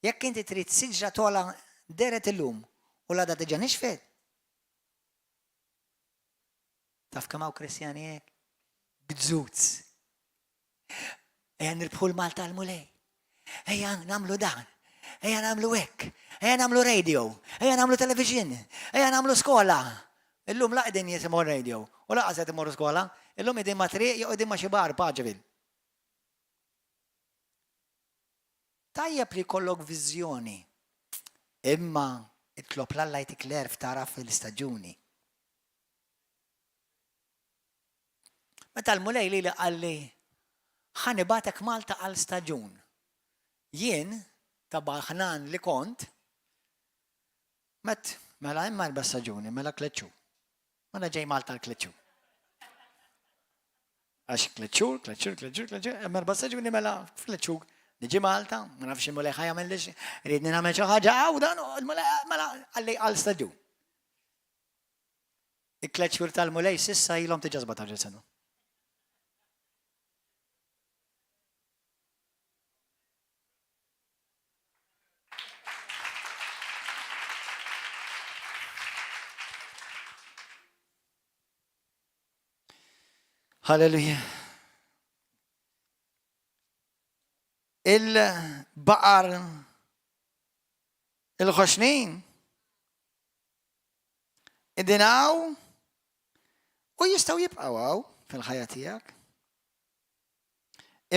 Jekk inti trid siġra togħla deret illum u l-għada diġà nixfet. Taf kemm hawn Kristjani hekk? Gżuz. Ejja nirbħu l-Malta għall-Mulej. Ejja nagħmlu dan. Ejja nagħmlu hekk. Ejja nagħmlu radio. Ejja nagħmlu television. Ejja nagħmlu skola. Illum la qegħdin jisimgħu radio u laqas qed imorru skola. Illum qegħdin ma' triq jew qegħdin ma' xi bar Paġeville. Tajjeb li jkollok viżjoni, imma itlob 'l Alla jtik l-għerf tagħraf l-istaġuni. Meta l-Mulej lili qalli ħa nibgħatek Malta għal staġun. Jien, ta' baħnan li kont, met mela imma erba' staġuni, mela tliet xhur. Mela ġej Malta għal tliet xhur. Għax tliet xhur, tliet xhur, tliet xhur, tliet xhur, hemm erba' staġuni mela tliet xhur. Niġi Malta, ma nafx il-Mulej ħa jagħmel ridni nagħmel xi ħaġa hawn dan, il-Mulej mela qalli għal staġun. It-tliet xhur tal-Mulej s'issa ilhom diġà 17-il sena. Halleluja. Il-baqar il-ħoxnin Qegħdin hawn u jistgħu jibqgħu hawn fil-ħajja tiegħek.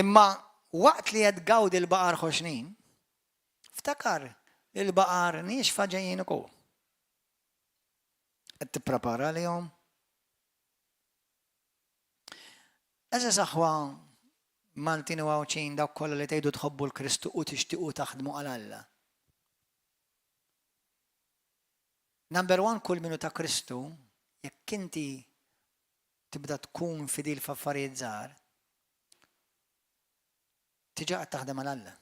Imma waqt li qed tgawdi l-baqar ħoxnin, ftakar li l-baqar niexfa ġejjin ukoll. Qed tipprepara għalihom? Għeżież aħwa Maltin u Għawdxin dawk kollha li tgħidu tħobbu l-Kristu u tixtiequ taħdmu għal Alla. Number one kull min hu ta' Kristu, jekk inti tibda tkun fidil f'affarijiet żgħar, diġà qed taħdem għal Alla.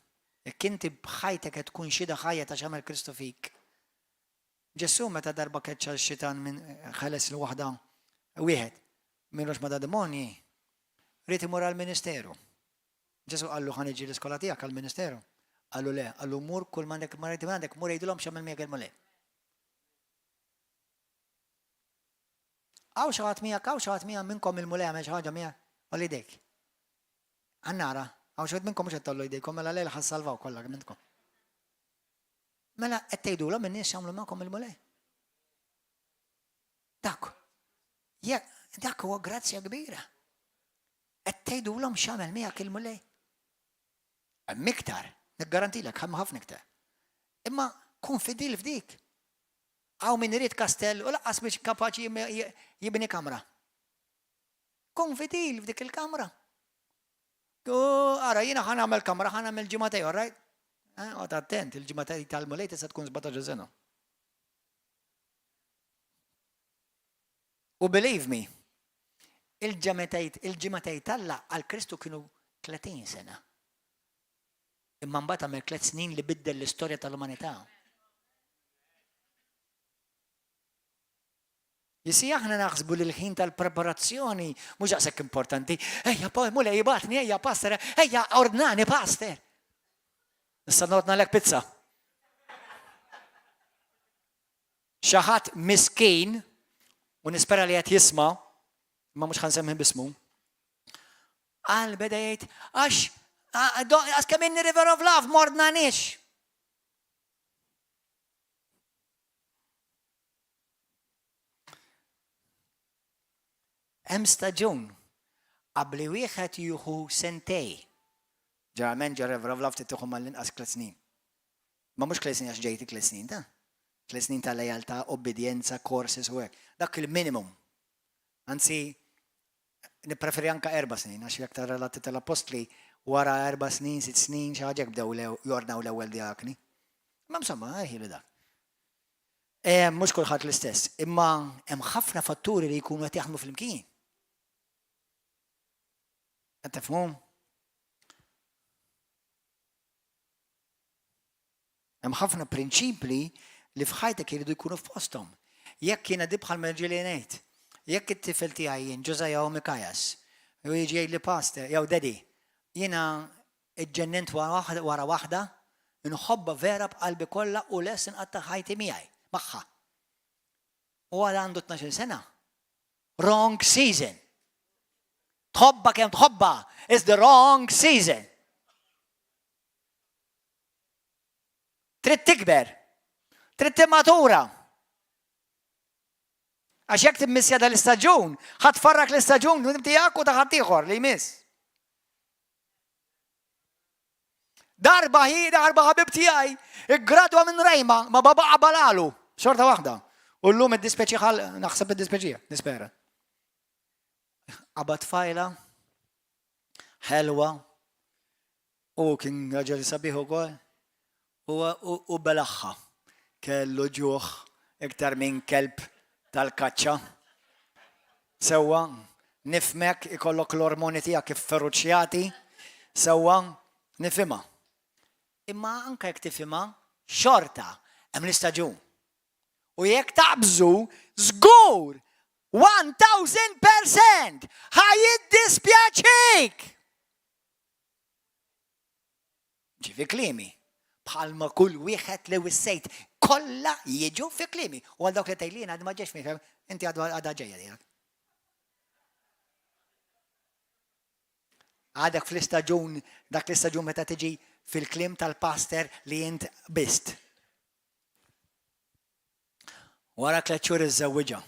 Jekk inti b'ħajtek qed tkun xhieda ħajja ta' x'għamel Kristu fik. Ġesù meta darba keċċa x-xitan minn ħeles l waħda wieħed minn roxma ta' demonji, ried imur għall-ministeru. Ġesù qallu ħa niġi l-iskola tiegħek għall-ministeru. Qallu le, qallu mur kull m'għandek ma għandek mur għidilhom x'għamel miegħek il-Mulej. Hawn xi ħadd miegħek, hawn xi ħadd miegħek minnkom il-Mulej għamel xi ħaġa miegħek, għolli jdejk. Għannara, hawn xi ħadd minnkom mhux qed tgħollu jdejkom mela lejl ħa ssalvaw kollha minnkom. Mela qed tgħidulhom in-nies x'għamlu magħkom il-Mulej. Dak. Jekk dak huwa grazzja kbira. Qed tgħidulhom x'għamel miegħek il-Mulej? Hemm iktar, niggarantilek, hemm ħafna iktar. Imma kun fidil f'dik. Hawn min irid kastell u laqqas mhix kapaċi jibni kamra. Kun fidil f'dik il-kamra. Ara, jiena ħa nagħmel kamra, ħa nagħmel ġimagħtej, all right? Eh, Għad attent, il-ġimagħtej tal-Mulej tista' tkun 17 sena. U believe me, il-ġimgħatej t'Alla għal Kristu kienu 30 sena. Imma mbagħad għamel tliet snin li biddel l-istorja tal-umanità. Jisi aħna naħsbu li l-ħin tal-preparazzjoni mhux daqshekk importanti. Ejja, mulej jibatni, ejja pastor, ejja ordnani pastor. Issa nordna lek pizza. Xi ħadd miskin, u nispera li qed jisma', imma mhux ħa nsemmi b'ismu, qal beda jgħid għax għax kemm inni River of Love mordnanix. Hemm staġun qabli wieħed jieħu sentej. Ġeneralment ġo River of Love tieħu mal-inqas tliet snin. Ma mhux tliet snin għax ġejti tliet snin ta' tliet snin ta' lejaltà, obbedjenza, courses u hekk. Dak il-minimum. Anzi, nippreferi anka erba' snin, għax jekk tara l-Atti tal-Appostli, wara erba' snin, sitt snin, xi ħaġa bdew jordnaw l-ewwel diakni. Ma insomma, ħilu dak. Eh, mhux kulħadd l-istess, imma hemm ħafna fatturi li jkunu qed jaħdmu flimkien. Qed tifhmu? Hemm ħafna prinċipli li f'ħajtek jridu jkunu f'posthom. Jekk jiena di bħal ġieli ngħid, jekk it-tifel tiegħi jien Ġożaja u Mikajas, u jiġi jgħidli pastor, jew daddy, jiena ġġennint wara waħda, nħobbha vera b'qalbi kollha u lest inqatta' ħajti miegħi, magħha. U għal għandu 12 sena. Wrong season. Tħobba kemm tħobba, is the wrong season. Trid tikber. Trid timmatura. Għax jekk timmissja dal-istaġun, ħadd farrak l-istaġun tiegħek u ta' ħaddieħor li jmiss. Darba hi, darba ħabib tiegħi, iggradwa minn Rejma, ma baba qabalalu, xorta waħda. U llum id-dispeċi ħal, naħseb id-dispeċija, nispera. Qabad fajla, ħelwa, u kien raġel sabiħ ukoll, u belaħħa. Kellu ġuħ iktar minn kelb tal-kaċċa. Sewwa, nifhmek ikollok l-ormoni tiegħek ifferuċjati, sewwa, nifhimha. Imma anke jekk tifhimha, xorta hemm l-istaġun. U jekk taqbżu, żgur 1000% ħa jiddispjaċik! Ġi fi kliemi. Bħalma kull wieħed li wissejt kollha jiġu fi kliemi. U għal dawk li tgħid li jiena ma ġiex fi inti għadha ġejja tiegħek. Għadek fl-istaġun, dak l-istaġun meta tiġi fil-kliem tal-paster li int bist. Wara tliet xhur iżżewwiġha.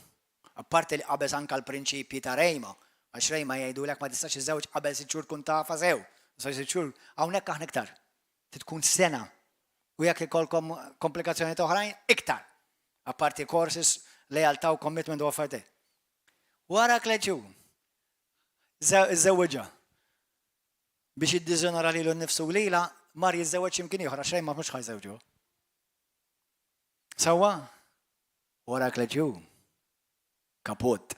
Apparti li qabeż anke l-prinċipji ta' Rejma, għax Rejma jgħidulek ma tistax iżżewweġ qabel sitt xhur tkun tafha sew. Sitt xhur, hawnhekk aħna iktar. Trid tkun sena. U jekk ikollkom komplikazzjonijiet oħrajn, iktar. Apparti courses, lealtà u commitment u affarijiet. Wara tliet xhur, iżżewwiġha. Biex jiddiżonora lilu nnifsu u lilha, mar jiżżewweġ x'imkien ieħor għax Rejma mhux ħa jżewġu. Sewwa? Wara kleġju. Kaput.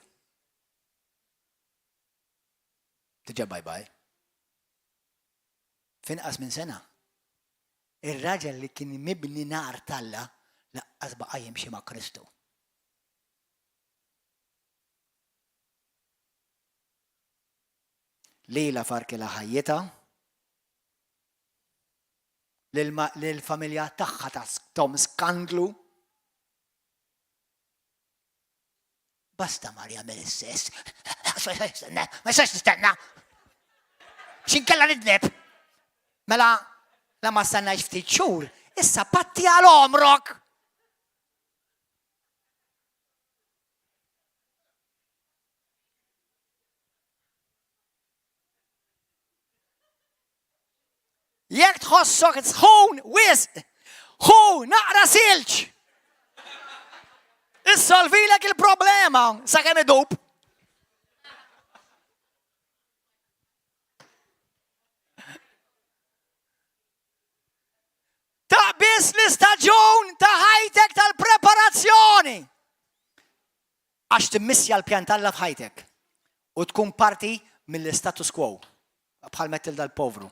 Tiġa bye bye. Finqas minn sena. Ir-raġel li kien mibni nar talla laqqas baqa' jimxi ma' Kristu. Lila farkilha ħajjitha, lill-familja tagħha tahom skandlu. Basta mar jagħmel is-sess. Ma jistax nistenna. X'inkella nidneb. Mela, la ma stennajx ftit xhur, issa patti għal għomrok. Jekk tħossok sħun wisq, ħu naqra silġ. Issolvilek il-problema sakemm idub. Taqbiż l-istaġun ta' ħajtek tal-preparazzjoni. Għax timmissja l-pjan t'Alla f'ħajtek u tkun parti mill-istatus quo. Bħal mettil dal-povru.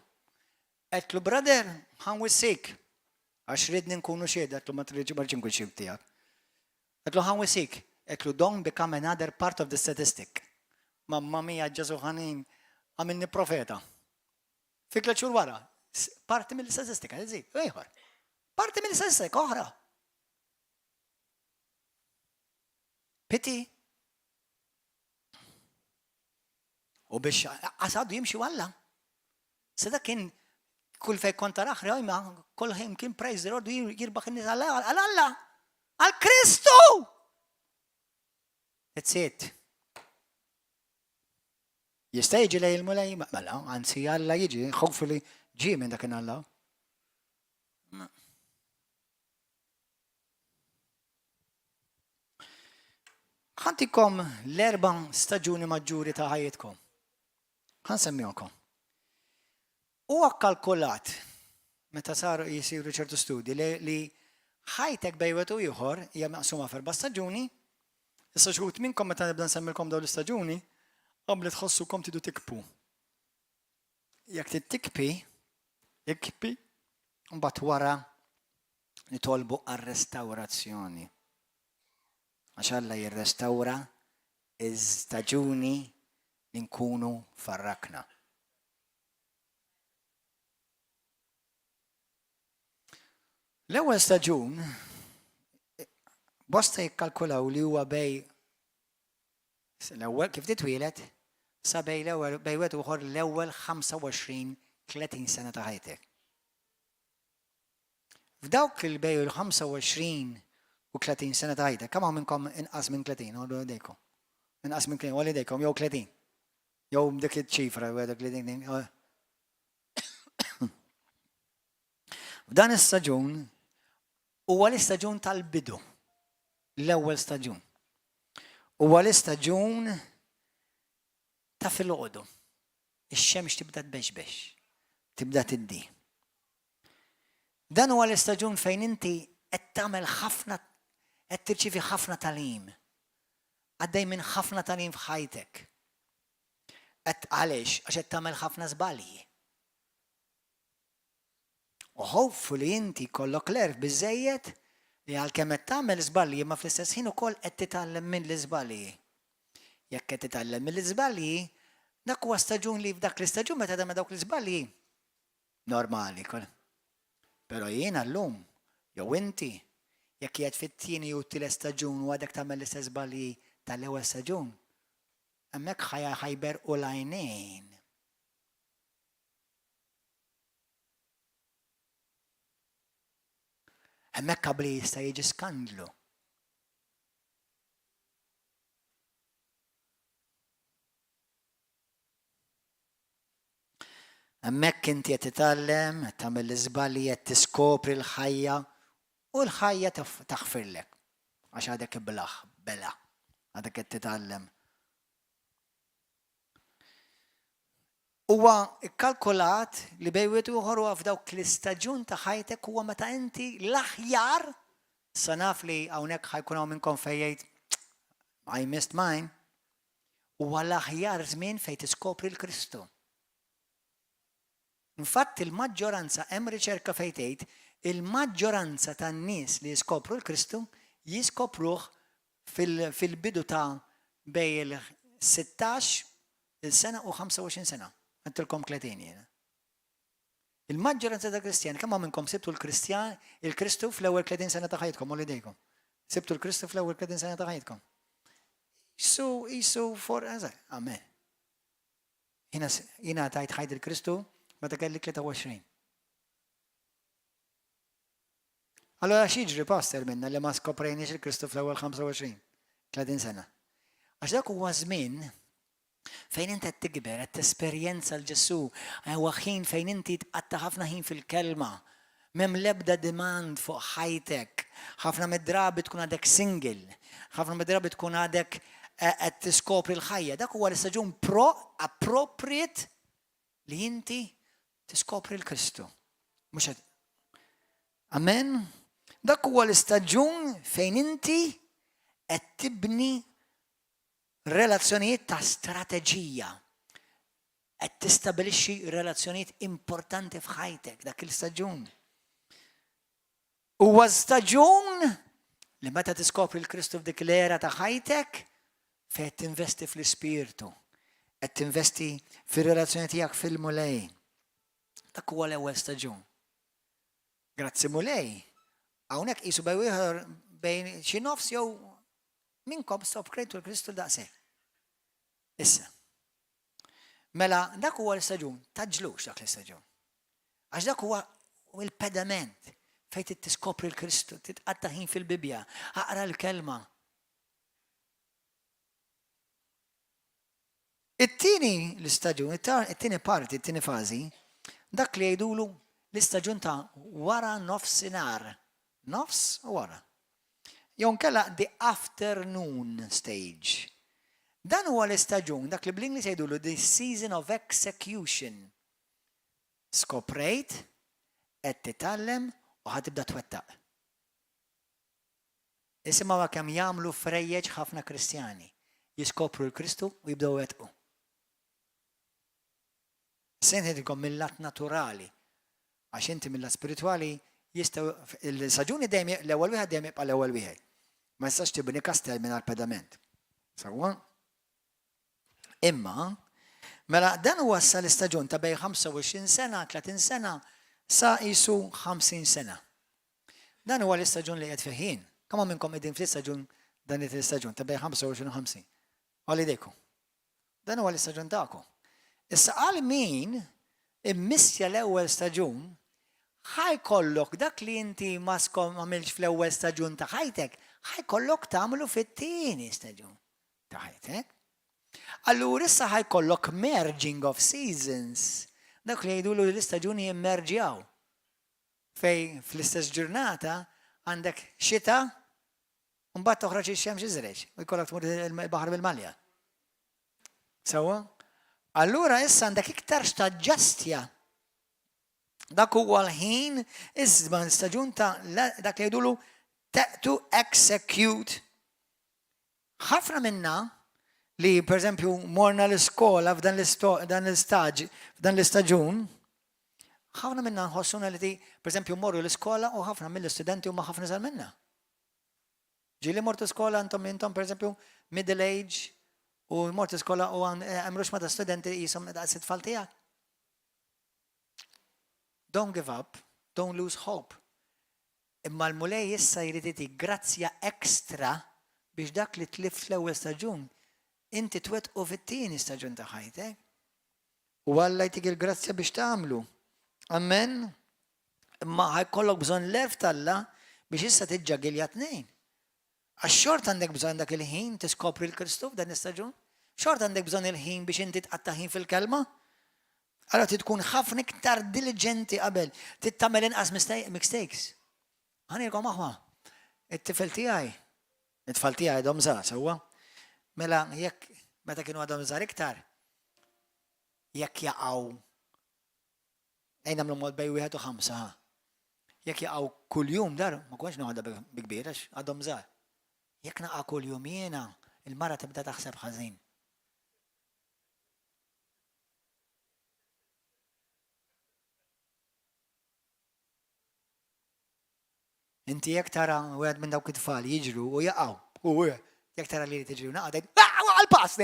Għedtlu brother, ħa nwissik. Għax ridni nkunu xhieda, għedtlu ma tridx ma rridx nkun xhied tiegħek. Għedtlu ħa nwissik, għedtlu don't become another part of the statistic. Mamma mia Ġesu ħanin, għamilni profeta. Fi tliet xhur wara, parti mill-istatistika, ieħor. Parti mill-istatistika oħra. Pity. U biex għasadu jimxi Alla. Se dak kien kull fej kont taraħ rajma, kull ħin kien praise the Lord jirbaħ in-nies għal Alla. Għal Kristu! That's it. Jista' jiġi lej il-mulej, mela, anzi Alla jiġi, hopefully ġie minn dak Alla. Ħantikom l-erba' staġuni maġġuri ta' ħajjitkom. Ħansemmihomkom. Huwa kkalkulat meta saru jisiru ċertu studji li, li ħajtek bejn wieħed u ieħor hija maqsuma f'erba' staġuni. Issa xi wħud minnkom meta nibda nsemmilkom dawn l-istaġuni, qabli tħossukom tidu tikpu. Jekk trid tikpi, ikpi, mbagħad wara nitolbu għar-restawrazzjoni. Għax Alla jirrestawra iż-staġuni li nkunu farrakna. L-ewwel staġun bosta jikkalkulaw li huwa bej l-ewwel kif titwielet sa bej l-ewwel bej wieħed uħor l-ewwel 25-30 sena ta' ħajtek. F'dawk il bej il-25 u 30 sena ta' ħajtek, kemm hawn minnkom inqas minn 30, għollu idejkom. Inqas minn 30, għollu idejkom, jew 30. Jew dik iċ-ċifra, dik li dik. F'dan is-staġun huwa l-istaġun tal-bidu, l-ewwel staġun. Huwa l-istaġun ta' filgħodu. Ix-xemx tibda tbexbex, tibda tiddi. Dan huwa l-istaġun fejn inti qed tagħmel ħafna qed tirċievi ħafna tagħlim. Għaddej minn ħafna tagħlim f'ħajtek. Qed għaliex għax qed tagħmel ħafna żbalji. U hopefully inti jkollok l-għerf biżżejjed li għalkemm qed tagħmel żbalji imma fl-istess ħin ukoll qed titgħallem mill-iżbalji. Jekk qed titgħallem mill-iżbalji, dak huwa staġun li f'dak l-istaġun meta tagħmel dawk l-iżbalji normali. Però jiena llum, jew inti, jekk qiegħed fit-tieni jew t-tielet staġun u għadek tagħmel l-istess żbalji tal-ewwel staġun, hemmhekk ħajberqu l-għajnejn. Hemmhekk qabli jista' jiġi skandlu. Hemmhekk inti qed titgħallem, qed tagħmel l-iżbalji, qed tiskopri l-ħajja u l-ħajja taħfirlek. Għax għadek iblaħ, bela, għadek qed titgħallem. Huwa kkalkulat li bejn wieħed u ieħor huwa f'dawk l-istaġun ta' ħajtek huwa meta inti l-aħjar, sa naf li hawnhekk ħa jkun hawn minnkom fejn jgħid I missed mine, huwa l-aħjar żmien fejn tiskopri l-Kristu. Infatti l-maġġoranza hemm riċerka fejn tgħid il-maġġoranza tan-nies li jiskopru l-Kristu jiskopruh fil-bidu ta' bejn il-16 il sena u 25 sena. Għedtilkom 30 jiena. Il-maġġoranza ta' Kristjani, kemm hawn minnkom sibtu l-Kristjan, il-Kristu fl-ewwel 30 sena ta' ħajtkom, għollu idejkom. Sibtu l-Kristu fl-ewwel 30 sena ta' ħajtkom. Isu, isu for, amen. Jiena, jiena tajt ħajt il-Kristu meta kelli 23. Allora x'jiġri pastor minna li ma skoprejniex il-Kristu fl-ewwel 25, 30 sena? Għax dak huwa żmien fejn inti qed tikber, qed tesperjenza l-Ġesù, huwa ħin fejn inti tqatta' ħafna ħin fil-kelma. M'hemm l-ebda demand fuq ħajtek. Ħafna mid-drabi tkun għadek single, ħafna mid-drabi tkun għadek eh, qed tiskopri l-ħajja. Dak huwa l-istaġun pro appropriate li inti tiskopri l-Kristu. Mhux qed Amen. Dak huwa l-istaġun fejn inti qed tibni. Relazzjonijiet ta' strateġija. Qed tistabilixxi relazzjonijiet importanti f'ħajtek dak il-staġun. Huwa staġun li meta tiskopri l-Kristu f'dik l-era ta' ħajtek, fejn qed tinvesti fl-ispirtu, qed tinvesti fir-relazzjoni tiegħek fil-Mulej. Dak huwa l-ewwel staġun. Grazzi Mulej. Hawnhekk qisu bejn ieħor bejn xi nofs jew minnkom skoprejtu l-Kristu daqshekk. Issa. Mela dak huwa l-istaġun, taġlux dak l-istaġun. Għax dak huwa il-pedament fejn trid tiskopri l-Kristu, titqatta' ħin fil-Bibbja, aqra l-kelma. It-tieni l-istaġun, it-tieni parti, it-tieni fażi, dak li jgħidulu l-istaġun ta' wara nofsinhar. Nofs u wara. Jew nkella the afternoon stage. Dan huwa l-istaġun, dak li bl-Ingliż jgħidulu the season of execution. Skoprejt, qed titgħallem u ħa tibda twettaq. Isimgħuha kemm jagħmlu frejjeġ ħafna Kristjani. Jiskopru l-Kristu u jibdew iwettqu. Se ngħidilkom mill-lat naturali, għax inti mill-lat spiritwali jistgħu il-saġuni dejjem l-ewwel wieħed dejjem jibqa' l-ewwel wieħed. Ma tistax tibni kastell mingħajr pedament. Sewwa? Imma, mela dan huwa sa l-istaġun ta' bejn 25 sena, 30 sena, sa qisu 50 sena. Dan huwa l-istaġun li qed fih jien. Kemm hawn minnkom qegħdin fl-istaġun dan l-istaġun ta' bejn 25 u 50? Għal idejkom. Dan huwa l-istaġun tagħkom. Issa għal min immissja l-ewwel staġun, ħa jkollok dak li inti ma għamiltx fl-ewwel staġun ta' ħajtek, ħa jkollok tagħmlu fit-tieni staġun ta' ħajtek. Allura issa ħa jkollok merging of seasons. Dak li jgħidulu li l-istaġuni jimmerġjaw. Fejn fl-istess ġurnata għandek xita u mbagħad toħroġ ix-xemx iżreġ u jkollok tmur il-baħar bil-malja. Sewwa? Allura issa għandek iktar x'taġġastja. Dak huwa l-ħin, iż-żman, l-istaġun ta' dak li jgħidulu to execute. Ħafna minna li pereżempju morna l-iskola f'dan l-istaġ, f'dan l-istaġun, ħafna minna nħossuna li pereżempju morru l-iskola u ħafna mill-istudenti huma ħafna żgħar minna. Ġieli mortu skola intom intom pereżempju middle age u mortu skola u hemm ruxma ta' studenti jisom daqs it-tfal tiegħek. Don't give up, don't lose hope. Imma l-Mulej issa jrid itik grazzja extra biex dak li tlift fl-ewwel staġun, inti twettqu fit-tieni staġun ta' ħajtek. U Alla jtik il-grazzja biex tagħmlu. Amen. Imma ħajkollok bżonn l-għerf t'Alla biex issa tiġġagilja tnejn. Għax xorta għandek bżonn dak il-ħin tiskopri l-Kristu f'dan l-istaġun. Xorta għandek bżonn il-ħin biex inti tqatta' ħin fil-kelma. Allora trid tkun ħafna iktar diligenti qabel, trid tagħmel inqas mistakes. Ħanilkom aħwa, it-tifel tiegħi, it-tfal tiegħi għadhom żgħar sewwa. Mela jekk meta kienu għadhom żgħar iktar, jekk jaqgħu ejn nagħmlu mod bej wieħed u ħamsa. Jekk jaqgħu kuljum dar, ma kontx noħodha bi kbir għax għadhom żgħar. Jekk naqa' kuljum jiena, il-mara tibda taħseb ħażin. Inti jekk tara wieħed minn dawk it-tfal jiġru u jaqgħu, u jekk tara li tiġri u naqa' tgħid, ah, waqa' l-pass!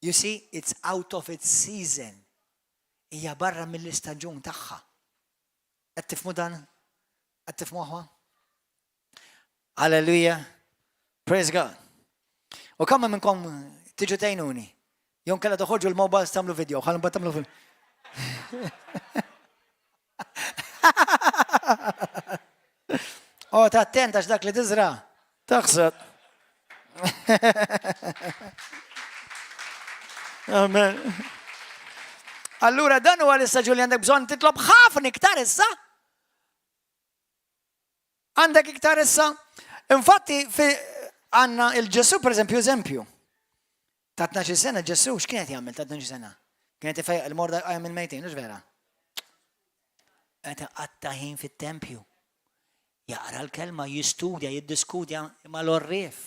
You see, it's out of its season. Hija barra mill-istaġun tagħha. Qed tifhmu dan? Qed tifhmu aħwa? Hallelujah. Praise God. U kemm minnkom tiġu tgħinuni? Jew kella toħorġu l-mobiles tagħmlu video, ħallu mbagħad tagħmlu film. Oh, ta' attent għax dak li tiżra. Taħseb. Amen. Allura dan huwa l-istaġun li għandek bżonn titlob ħafna iktar issa. Għandek iktar issa? Infatti, għanna il-Ġesu, per eżempju, eżempju. Ta' 12 sena Ġesu x'kien qed jagħmel ta' 12 sena? Kien qed ifejjaq il-morda jqajjem il-mejtin, mhux vera? Qed iqatta' ħin fit-tempju. Jaqra l-kelma, jistudja, jiddiskutja mal-għorrief.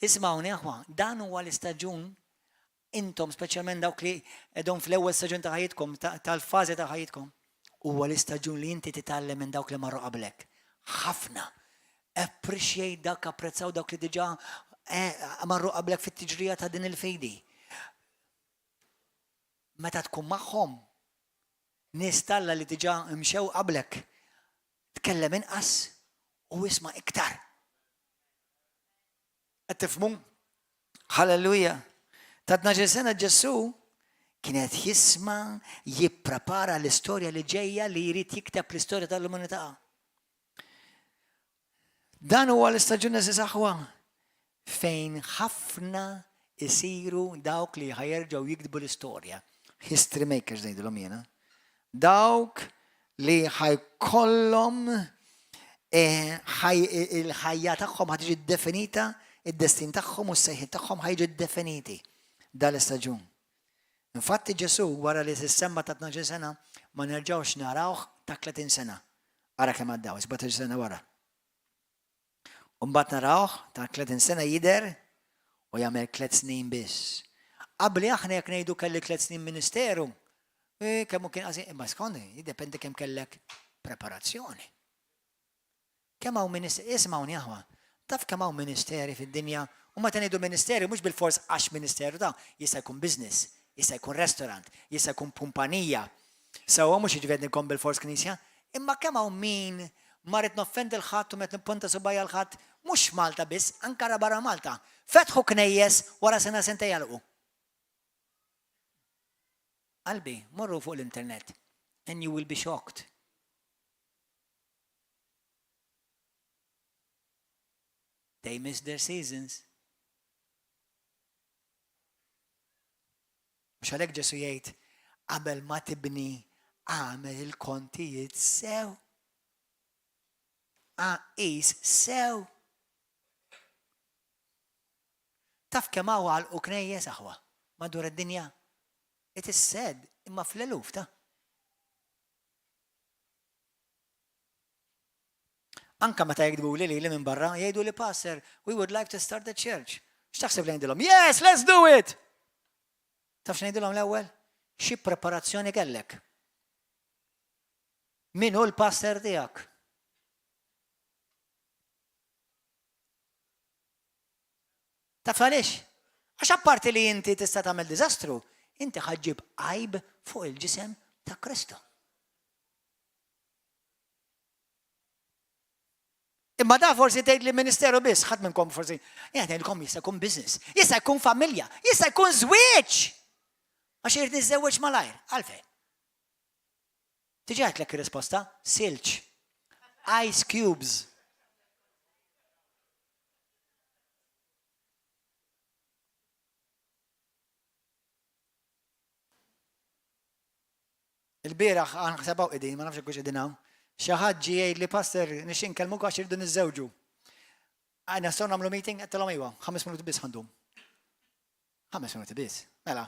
Ismawni aħwa, dan huwa l-istaġun intom speċjalment dawk li qegħdhom fl-ewwel staġun ta' ħajjitkom, tal-fażi ta' ħajjitkom, huwa l-istaġun li inti titgħallem minn dawk li marru qablek. Ħafna. Appreciate dak, apprezzaw dawk li diġà eh, marru qablek fit-tiġrija ta' din il-fidi. Meta tkun magħhom, nies talla li diġà mxew qablek, tkellem inqas u isma' iktar. Qed tifhmu? Halleluja! Ta' 12 sena Ġesù kien qed jisma' jipprepara l-istorja li ġejja li jrid jikteb l-istorja tal-umanità. Dan huwa l-istaġun għeżież aħwa fejn ħafna isiru dawk li ħajerġgħu jiktbu l-istorja. History makers ngħidilhom jiena. Dawk li ħajkollhom eh, il-ħajja tagħhom ħa tiġi definita, id-destin tagħhom u s-sejħiet tagħhom ħajġu definiti dal-istaġun. Infatti Ġesu wara li tissemma ta' 12 sena ma nerġgħux narawh ta' 30 sena. Ara kemm għaddew, 17 sena wara. U mbagħad narawh ta' 30 sena jidher u jagħmel tliet snin biss. Qabli aħna jekk ngħidu kelli tliet snin ministeru, eh, kemm hu kien qasir, imma skont jiddependi kemm kellek preparazzjoni. Kemm hawn ministeri, ismgħuni aħwa, taf kemm hawn ministeri fid-dinja, u meta ngħidu ministeri mhux bilfors għax ministeru ta' jista' jkun business, jista' jkun restaurant, jista' jkun kumpanija. Sewwa mhux jiġifieri ngħidilkom bilfors knisja, imma kemm hawn min Ma rrid noffendi 'l ħadd u m'qed nipponta subgħajja 'l ħadd, mhux f'Malta biss, anke barra Malta. Fetħu knejjes wara sena sentejn għalqu. Qalbi, morru fuq l-internet and you will be shocked. They miss their seasons. Mhux għalhekk Ġesù jgħid qabel ma tibni agħmel il-kontijiet sew. Qis sew. Taf kemm hawn għalqu knejjes aħwa madwar id-dinja? It is said imma fl-eluf ta' Anka meta jiktbuli lili minn barra, jgħiduli Pastor, we would like to start a church. X'taħseb li ngħidilhom? Yes, let's do it! Taf x'ngħidilhom l-ewwel? Xi preparazzjoni kellek? Min hu l-pastor tiegħek? Taf għaliex? Għax apparti li inti tista' tagħmel diżastru, inti ħaġġib għajb fuq il-ġisem ta' Kristu. Imma da forsi tgħid li ministeru biss, ħadd minnkom forsi, jien ngħidilkom jista' jkun business, jista' jkun familja, jista' jkun żwieġ. Għax irid niżżewweġ malajr, għalfejn. Tiġi għedtlek ir-risposta, silġ. Ice cubes. Il-bieraħ, naħseb hawn qegħdin, ma nafx jekk hux qegħdin hawn, xi ħadd ġie jgħidli Pastor nixtieq nkellmuk għax irridu niżżewġu. Għajna nistgħu nagħmlu meeting? Għedtilhom iwa, ħames minuti biss ħandum. Ħames minuti biss. Mela,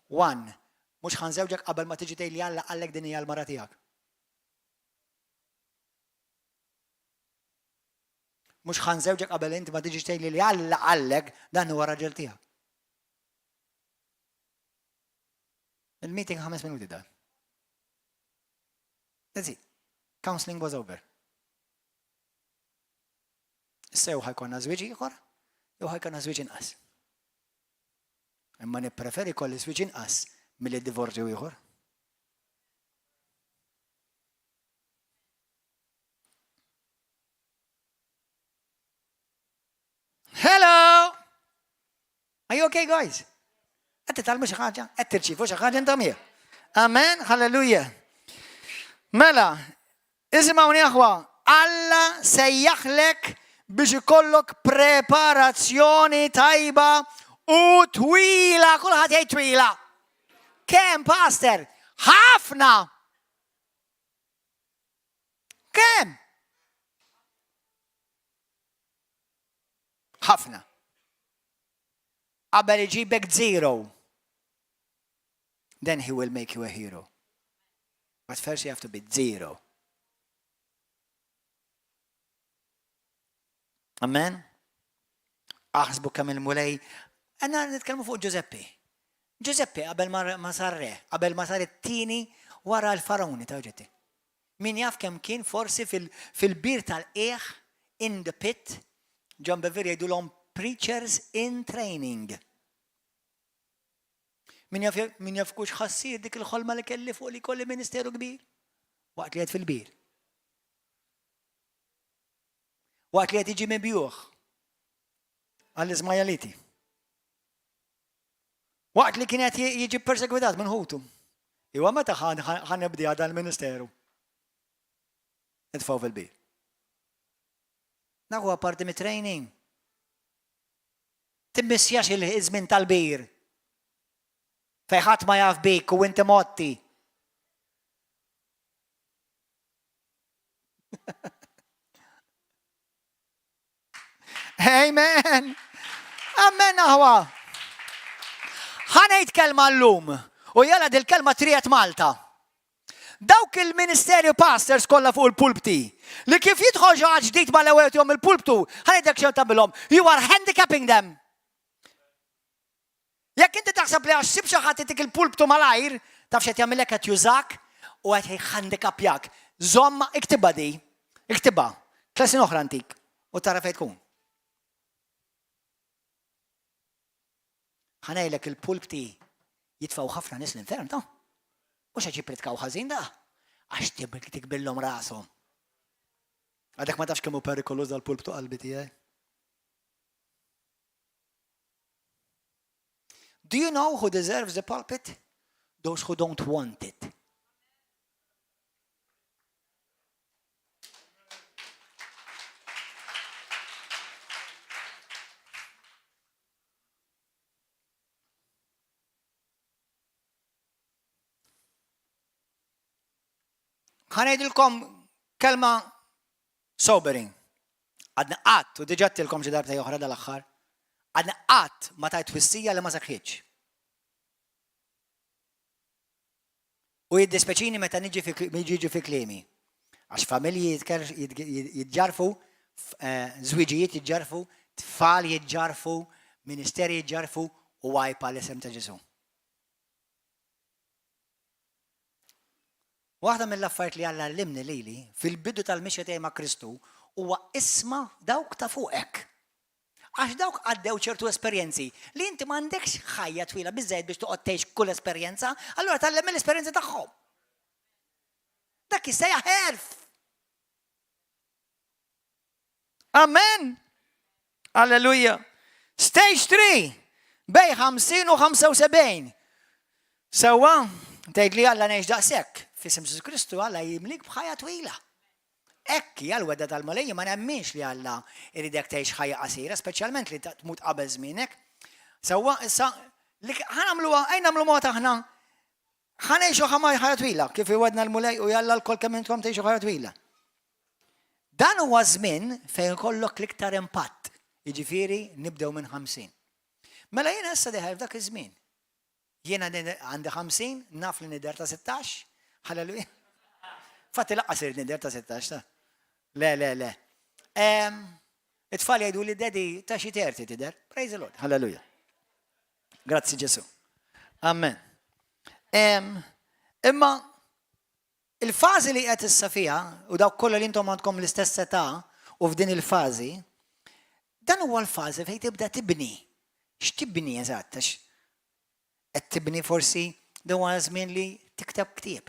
one, mhux ħanżewġek qabel ma tiġi tgħidli Alla qallek din hija l-mara tiegħek. Mhux ħanżewġek qabel inti ma tiġi tgħidli li Alla qallek dan huwa raġel tiegħek. Il-meeting ħames minuti dan. That's it. Counseling was over. Issa jew ħajkonna żwieġ ieħor, jew ħajkonna żwieġ inqas. Imma nippreferi kolli żwieġ inqas milli divorzju ieħor. Hello! Are you okay, guys? Qed titgħallmu xi ħaġa? Qed tirċievu xi ħaġa intom hier? Amen, halleluja. Mela, isimgħuni aħwa, Alla sejjaħlek biex ikollok preparazzjoni tajba u twila, kulħadd jgħid twila. Kemm, pastor? Ħafna! Kemm? Ħafna. Qabel iġibek zero, then he will make you a hero. But first you have to be zero. Amen? Aħsbu kemm il-Mulej, għanna nitkellmu fuq Ġużeppi. Ġużeppi qabel ma sar re, qabel ma sar it-tieni wara l-Farawni ta' Eġitti. Min jaf kemm kien forsi fil-bir tal-qiegħ in the pit, John Bevere jgħidulhom preachers in training. Min jaf min jaf kux ħassir dik il-ħolma li kelli fuq li kolli ministeru kbir waqt li qed fil-bir. Waqt li qed jiġi mibjuħ għall-Iżmajaliti. Waqt li kien qed jiġi persegwitat minn ħutu. Iwa meta ħa nibdiha dan il-ministeru? Nitfgħu fil-bir. Dak huwa parti mit-training. Timmissjax il-żmien tal-bir. Fejn ħadd ma jaf bik u inti motti. Amen. Amen aħwa. Ħanejt kelma llum u jala dil-kelma trijet Malta. Dawk il-ministerju pastors kollha fuq il-pulpti li kif jidħol xi ħadd ġdid mal-ewwel jom il-pulptu, ħanejdlek xejn tagħmilhom. You are handicapping them. Jekk inti taħseb li għax sib xi ħadd itik il-pulptu malajr, taf x'qed jagħmilek qed jużak u qed jhandikapjak. Żomm iktibha di, iktibha. Tlesin oħra ntik u tara fejn tkun. Ħa ngħidlek il-pulpti jitfgħu ħafna nies l-infern ta' mhux għax jippritkaw ħażin da, għax tikbillhom rashom. Għadek ma tafx kemm hu perikoluż dal-pulptu qalbi tiegħi. Do you know who deserves the pulpit? Those who don't want it. Ħa ngħidilkom kelma sobering. Għadni qatt, u diġà għedtilkom xi darbtejn oħra dal-aħħar, għadni qatt ma tajt twissija li ma seħħitx. U jiddispeċini meta niġi jiġi fi kliemi. Għax familji jitġarfu, eh, żwiġijiet jiġġarfu, tfal jiġġarfu, ministeri jiġġarfu u għajpa l-isem ta' Ġesu. Waħda mill-affarijiet li Alla għallimni lili fil-bidu tal-mixja tiegħi ma' Kristu huwa isma' dawk ta' fuqek. Għax dawk għaddew ċertu esperjenzi li inti m'għandekx ħajja twila biżżejjed biex toqgħod tgħix kull esperjenza, allura tgħallem mill-esperjenzi tagħhom. Dak jissejjaħ għerf. Amen. Alleluja. Stage 3, bej 50 u 75. Sewwa, tgħid li Alla ngħix daqshekk. F'isem Ġesu Kristu Alla jimlik b'ħajja twila. Hekk hija l-wegħda tal-Mulej, ma nemminx li Alla jridek tgħix ħajja qasira, speċjalment li tmut qabel żmienek. Sewwa, issa li ħa nagħmluha, ejn nagħmlu mod aħna Ħa ngħixu ħajja twila, kif iwegħedna l-Mulej u jalla lkoll kemm intom tgħixu ħajja twila. Dan huwa żmien fejn ikollok l-iktar impatt, jiġifieri nibdew minn 50. Mela jiena issa dieħel f'dak iż-żmien. Jiena għandi 50, naf li nidher ta' 16, halleluja. Fatti laqqas irid nidher ta' 16 ta'. Le, le, le. It-tfal jgħidu li daddy ta' xi terti tidher. Praise the Lord. Halleluja. Grazzi Ġesu. Amen. Imma il-fażi li qed issa fiha u dawk kollha li intom għandkom l-istess età u f'din il-fażi, dan huwa l-fażi fejn tibda tibni. X'tibni eżatt? Għax qed tibni forsi dan huwa żmien li tikteb ktieb.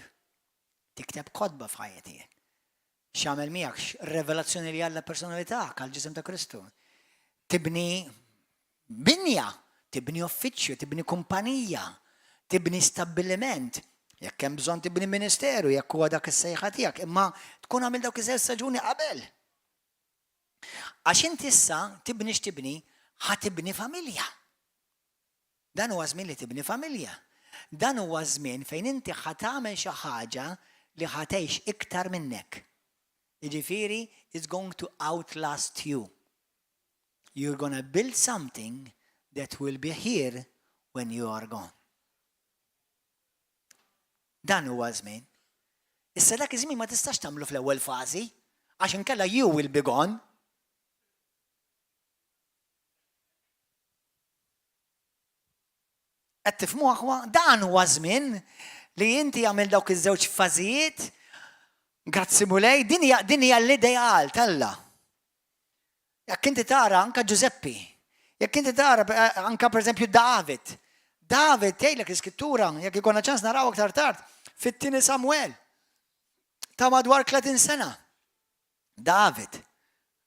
Tikteb kotba f'ħajja tiegħek. X'għamel miegħek, x'revelazzjoni li Alla personali tak għall-ġisem ta' Kristu. Tibni binja, tibni uffiċċju, tibni kumpanija, tibni stabbiliment. Jekk hemm bżonn tibni ministeru, jekk huwa dak is-sejħa tiegħek, imma tkun għamil dawk iż staġuni qabel. Għax inti issa tibni x'tibni, ħa tibni familja. Dan huwa żmien li tibni familja. Dan huwa żmien fejn inti ħa tagħmel xi ħaġa li ħa tgħix iktar minnek. Jiġifieri it's going to outlast you. You're gonna build something that will be here when you are gone. Dan huwa żmien. Issa dak iż-żmien ma tistax tagħmlu fl-ewwel fażi, għax inkella you will be gone. Qed tifhmu aħwa? Dan huwa żmien li inti għamil dawk iż-żewġ fażijiet. Grazzi Mulej, din hija din hija l-ideal t'Alla. Jekk inti tara anka Ġużeppi, jekk inti tara eh, anka pereżempju David, David tgħidlek l-iskrittura, jekk ikonna ċans naraw aktar tard, fit-tieni Samuel, ta' madwar 30 sena. David,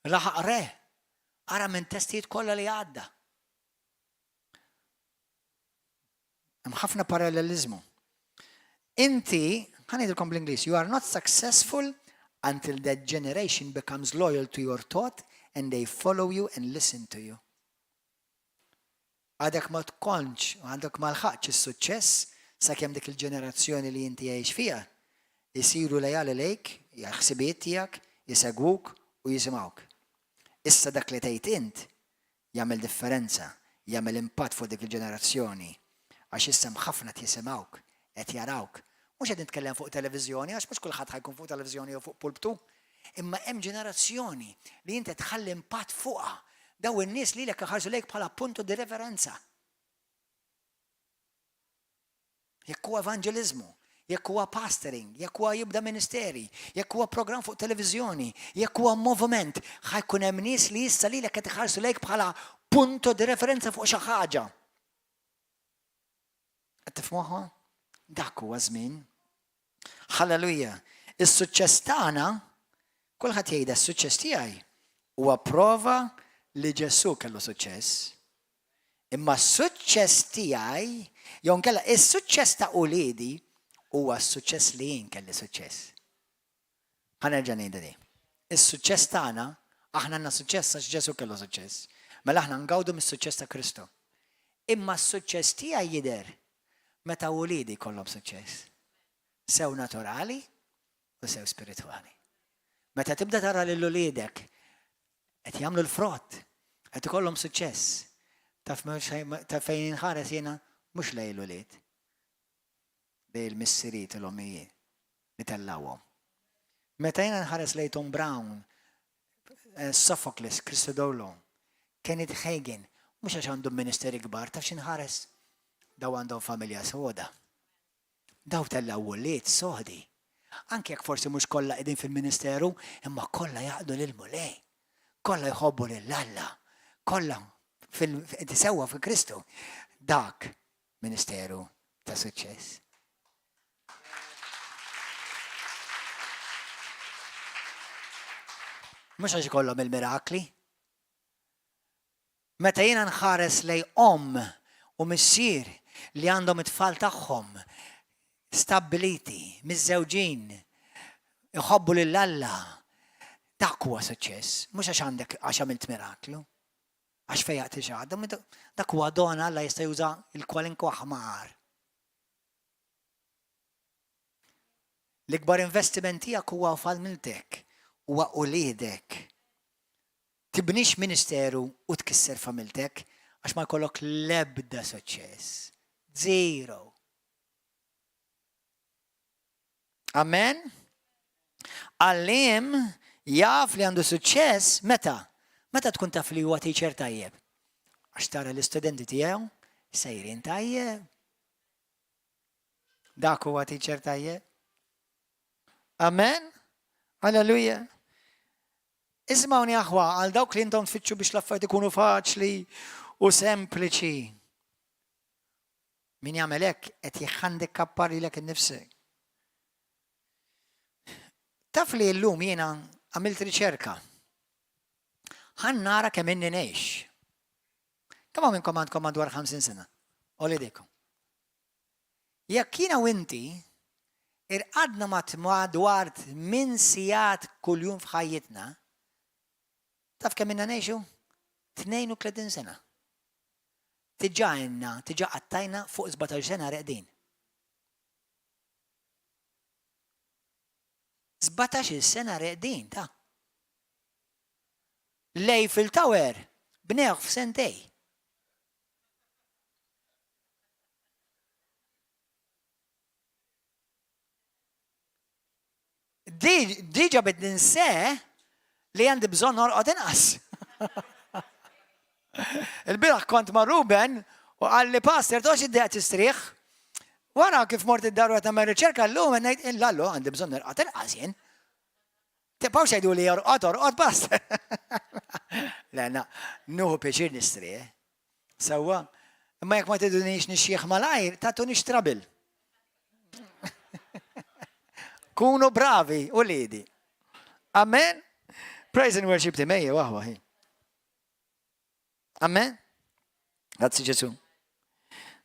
laħaq re, ara minn testijiet kollha li għadda. Hemm ħafna paralleliżmu. Inti, ħa ngħidilkom bl-Ingliż, you are not successful until that generation becomes loyal to your thought and they follow you and listen to you. Għadek ma tkontx, għadek ma lħaqtx is-suċċess sakemm dik il-ġenerazzjoni li inti jgħix fiha jisiru lejali lejk, ħsibijiet tiegħek, jisegwuk u jisimgħuk. Issa dak li tgħid int jagħmel differenza, jagħmel impatt fuq dik il-ġenerazzjoni, għax issa hemm ħafna qed jisimgħuk, qed jarawk. Mhux qed nitkellem fuq televiżjoni, għax mhux kulħadd ħa jkun fuq televiżjoni jew fuq pulptu, imma hemm ġenerazzjoni li inti qed tħalli impatt fuqha. Dawn in-nies lilek iħarsu lejk bħala punto di referenza. Jekk huwa evanġeliżmu, jekk huwa pastoring, jekk huwa jibda ministeri, jekk huwa programm fuq televiżjoni, jekk huwa moviment, ħa jkun hemm nies li issa lilek qed iħarsu lejk bħala punto di referenza fuq xi ħaġa. Qed tifhmuha? Dak huwa żmien. Halleluja. Is-suċċess tagħna, kulħadd jgħidha s-suċċess tiegħi huwa prova li Ġesù kellu suċċess. Imma s-suċċess tiegħi, jew nkella is-suċċess ta' uliedi huwa s-suċċess li jien kelli suċċess. Ħa nerġa' ngħidha di. Is-suċċess tagħna, aħna għandna suċċess għax Ġesù kellu suċċess. Mela aħna ngawdu mis-suċċess ta' Kristu. Imma s-suċċess tiegħi jidher meta uliedi jkollhom suċċess. Sew naturali u sew spiritwali. Meta tibda tara lil uliedek qed jagħmlu l-frott, qed ikollhom suċċess, taf fejn inħares jiena mhux lejn l-ulied, lejn il-missirijiet u l-ommijiet li tellgħuhom. Meta jiena nħares lejn Tom Brown, eh, Sophocles, Christodoulou, Kenneth Hagin, mhux għax għandhom ministeri kbar, taf x'inħares? Daw għandhom familja soda. Daw tellgħu ulied sodi. Anke jekk forsi mhux kollha qegħdin fil-ministeru, imma kollha jaqdu lill-Mulej. Kollha jħobbu lil Alla. Kollha sewwa fi Kristu. Dak ministeru ta' suċċess. Mhux għax ikollhom il-mirakli. Meta jiena nħares lejn omm u missier li għandhom it-tfal tagħhom stabbiliti, miżżewġin, iħobbu lil Alla, dak huwa suċċess, mhux għax għandek għax għamilt miraklu, għax fejjaqt xi ħadd, dak huwa don Alla jista' juża l-kwalinkwa ħmar. L-ikbar investiment tiegħek huwa familtek, huwa uliedek. Tibnix ministeru u tkisser familtek għax ma jkollok l-ebda suċċess. Zero. Amen? Għallim jaf li għandu suċċess meta? Meta tkun taf li huwa teacher tajjeb. Għax tara l-istudenti tiegħu sejrin tajjeb. Dak huwa teacher tajjeb. Amen? Alleluja. Ismgħuni aħwa, għal dawk li intom tfittxu biex l-affarijiet ikunu faċli u sempliċi. Min jagħmel hekk qed jikhandikappar lilek innifsek. Taf li llum jiena għamilt riċerka. Ħa nara kemm inni ngħix. Kemm minnkom għandkom madwar 50 sena? Għollu jdejkom. Jekk jiena u inti irqadna madwar 8 sigħat kuljum f'ħajjitna, taf kemm ilna ngħixu? 32 sena. Diġà ilna, diġà qattajna fuq 17 sena reqdin. 17 sena reqdin, ta' L-Eiffel Tower bnewh f'sentej. Diġa bid ninse li għandi bżonn norqod inqas. Il-bieraħ kont ma' Ruben U qalli pastor toqgħodx iddejjaq tistrieħ. Wara kif mort id-dar u qed nagħmel riċerka llum qed ngħid illallu għandi bżonn nirqad inqas jien. Tibqgħux tgħidu li orqod orqod pastor. Le, na, nuħu pjaċir nistrieħ. Sewwa, imma jekk ma tidunix nixjieħ malajr, tagħtunix trouble. Kunu bravi u lidi. Amen. Praise and worship team, ejja, waħwa. Amen. Grazzi Ġesu.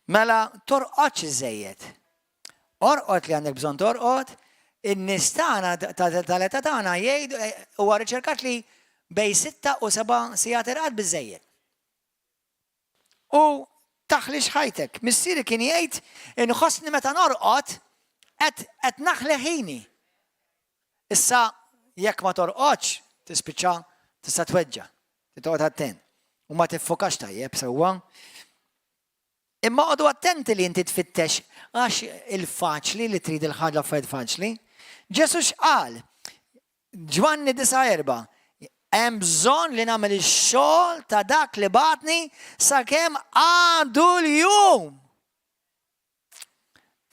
Mela, torqodx iżejjed. Orqod li għandek bżonn torqod, in-nies tagħna tal-età tagħna jgħidu eh, huwa riċerkat li bej sitta u seba' sigħat irqad biżejjed. U taħlix ħajtek. Missieri kien jgħid inħossni meta norqod qed naħli ħini. Issa jekk ma torqodx tispiċċa tista' tweġġa'. Toqgħod attent. U ma tiffokax tajjeb sewwa. Imma għodu attenti li inti tfittex għax il-faċli li trid il-ħaġa affarijiet faċli. Ġesu x'qal? Ġwanni 9:4 Hemm bżonn li nagħmel ix-xogħol ta' dak li bagħatni sakemm għadu l-jum.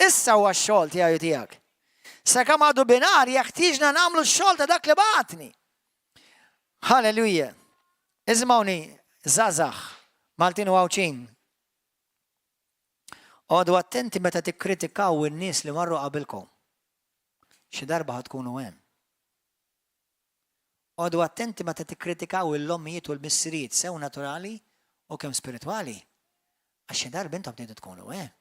Issa huwa x-xogħol tiegħi u tiegħek. Sakemm għadu binar jeħtieġna nagħmlu x-xogħol ta' dak li bagħatni. Halleluja. Isimgħuni, żgħażagħ, Maltin u Għawdxin. Għodu attenti meta tikkritikaw in-nies li marru qabilkom. Xi darba ħa tkunu hemm. Għodu attenti meta tikkritikaw l-ommijiet u l-missirijiet sew naturali u kemm spiritwali. Għax xi darba intom tridu tkunu hemm.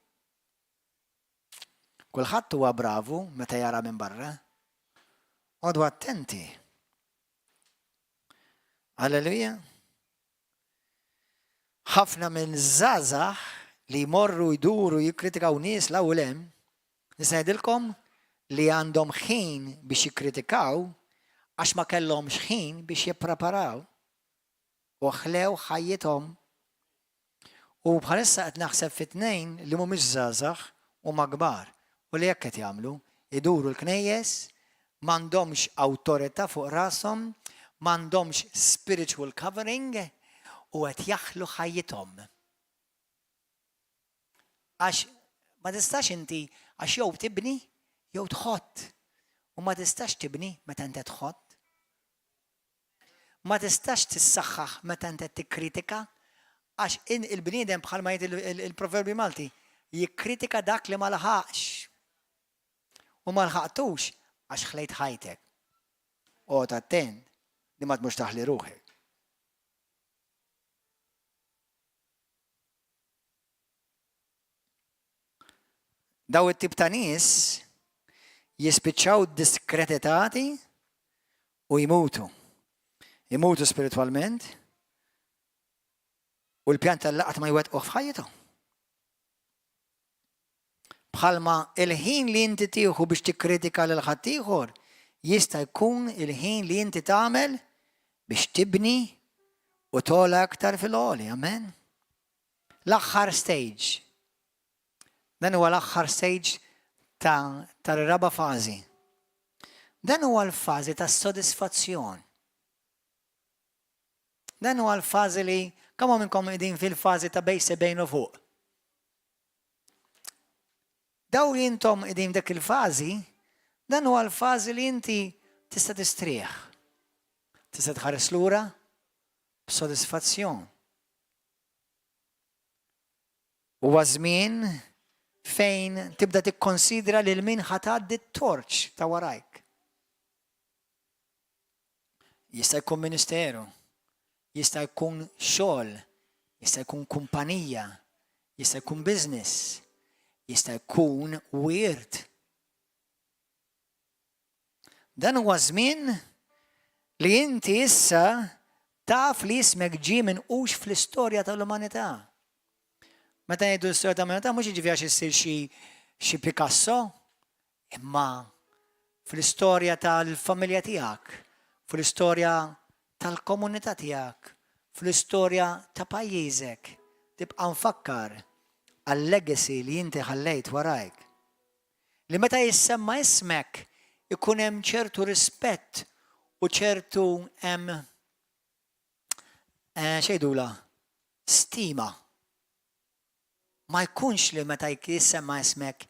Kulħadd huwa bravu meta jara minn barra. Għodu attenti. Alleluja. Ħafna minn żgħażagħ li jmorru jduru jikkritikaw nies 'l hawn u 'l hemm, nista' ngħidilkom li għandhom ħin biex jikkritikaw għax ma kellhomx ħin biex jippreparaw u ħlew ħajjithom. U bħalissa qed naħseb fi tnejn li mhumiex żgħażagħ huma kbar u li hekk qed jagħmlu, iduru l-knejjes, m'għandhomx awtorità fuq rashom, m'għandhomx spiritual covering u qed jaħlu ħajjithom. Għax ma tistax inti għax jew tibni jew tħott. U ma tistax tibni meta inti tħott. Ma tistax tissaħħaħ meta inti tikkritika għax il-bniedem bħalma jgħid il-proverbju Malti jikkritika dak li ma laħaqx. U ma lħaqtux għax ħlejt ħajtek. Oqgħod attent li ma tmurx taħli ruħek. Daw it-tip ta' nies jispiċċaw diskreditati u jmutu. Imutu spiritwalment u l-pjan tal-laqat ma jwettquh f'ħajjithom. Bħalma il-ħin li inti tieħu biex tikkritika lil ħaddieħor jista' jkun il-ħin li inti tagħmel biex tibni u togħla aktar fil-għoli. Amen. L-aħħar stage. Dan huwa l-aħħar stage ta' tal-raba' fażi. Dan huwa l-fażi tas-sodisfazzjon. Dan huwa l-fażi li kemm minnkom qegħdin fil-fażi ta' bejn sebgħin u fuq. Daw li intom qegħdin dak il-fażi, dan huwa l-fażi li inti tista' tistrieħ. Tista' tħares lura b'sodisfazzjon. Huwa żmien fejn tibda tikkonsidra lil min ħa tgħaddi t-torċ ta' warajk. Jista' jkun ministeru, jista' jkun xogħol, jista' jkun kumpanija, jista' jkun business, jista' jkun wirt. Dan huwa żmien li inti issa taf li ismek ġie minqux fl-istorja tal-umanità. Meta ngħidu l-istorja tal-umanità mhux jiġifieri għax issir xi xi Picasso, imma fl-istorja tal-familja tiegħek, fl-istorja tal-komunità tiegħek, fl-istorja ta' pajjiżek, tibqa' mfakkar għal-legacy li inti ħallejt warajk. Li meta jissemma ismek ikun hemm ċertu rispett u ċertu hemm eh, xejdula stima. Ma jkunx li meta jissemma ismek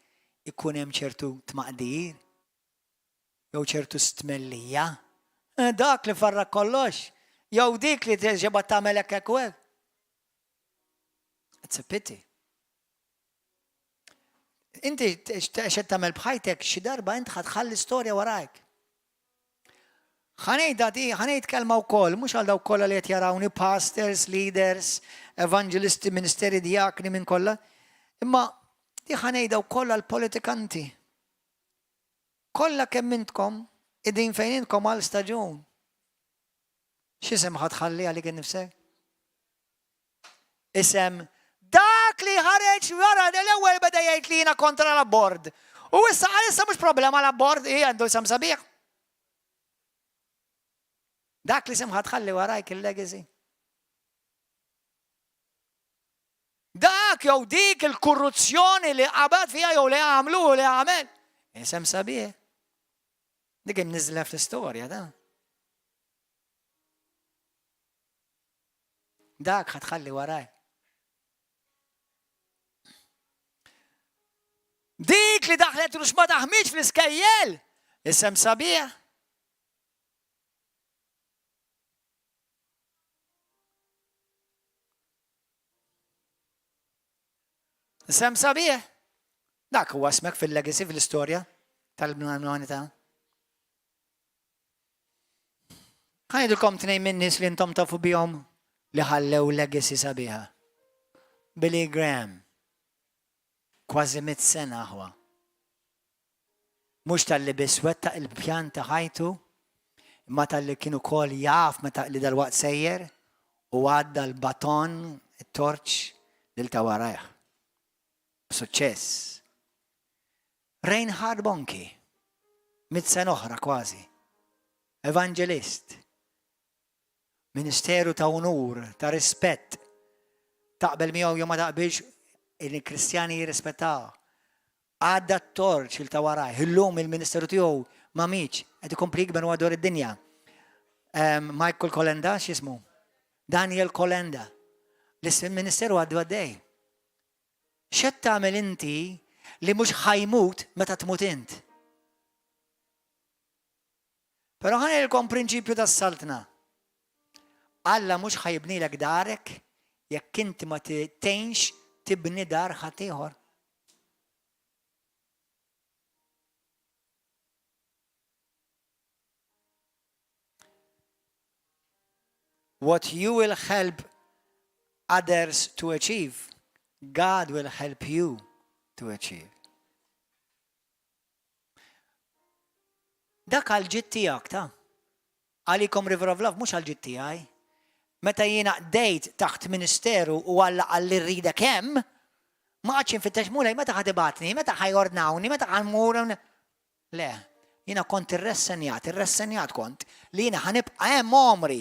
ikun hemm ċertu tmaqdir jew ċertu stmellija. Eh, dak li farrak kollox, jew dik li ġeba tagħmel hekk hekk u hekk. It's a pity. Inti xed tagħmel b'ħajtek xi darba int ħadħalli storja warajk. Ħa ngħidha di, ħa ngħid kelma wkoll, mhux għal dawk kollha li qed jarawni, pastors, leaders, evangelisti, ministeri, djakni minn kollha, imma di ħa ngħidha wkoll għal politikanti. Kollha kemm intkom idin fejn intkom għal staġun. X'isem ħa tħalli għalik innifsek? Isem dak li ħareġ wara l-ewwel beda jgħid li jiena kontra l-abort. U issa għalissa mhux problema l-abort, hi għandu isem sabiħ. Dak li simħa tħalli warajk il-legacy. Dak jew dik il-korruzzjoni li qabad fiha jew li għamlu u li għamel. Isem sabiħ. Dik imniżla fl-istorja da. Dak ħa tħalli waraj. Dik li daħlet rux ma taħmiġ fl-iskejjel, isem sabiħ. Isem sabiħ. Dak huwa ismek fil-legacy fl-istorja tal-umanità. Ħa ngħidilkom tnejn minn nies li intom tafu bihom li ħallew legacy sabiħa. Billy Graham. Kważi mit sena aħwa. Mhux talli biss wettaq il-pjan ta' ħajtu, imma talli kien ukoll jaf meta li dalwaqt sejjer u għadda l-baton, it-torċ lil ta' warajh. B'suċċess. Reinhard Bonnke, mit sena oħra kważi, evanġelist, ministeru ta' unur, ta' rispett, taqbel miegħu jew ma taqbilx, il-Kristjani jirrispettaw. Għadda t-torċ il ta' waraj, illum il-ministeru tiegħu ma mietx, qed ikompli jikber madwar id-dinja. Michael Kolenda, x'ismu? Daniel Kolenda. L-ministeru għaddu għaddej. X'qed tagħmel inti li mhux ħa jmut meta tmut int? Però ħa ngħidilkom prinċipju tas-saltna. Alla mhux ħa jibnilek darek jekk inti ma tgħinx tibni dar ħaddieħor. What you will help others to achieve, God will help you to achieve. Dak għal ġid tiegħek ta' għalikom River of Love mhux għal ġid tiegħi. Meta jiena qdejt taħt ministeru u Alla qalli rridek hemm, ma qgħadx infittex Mulej meta ħa tibgħatni, meta ħa jordnawni, meta ħa mmur. Le, jiena kont irressenjat, irressenjat kont li jiena ħa nibqa' hemm għomri.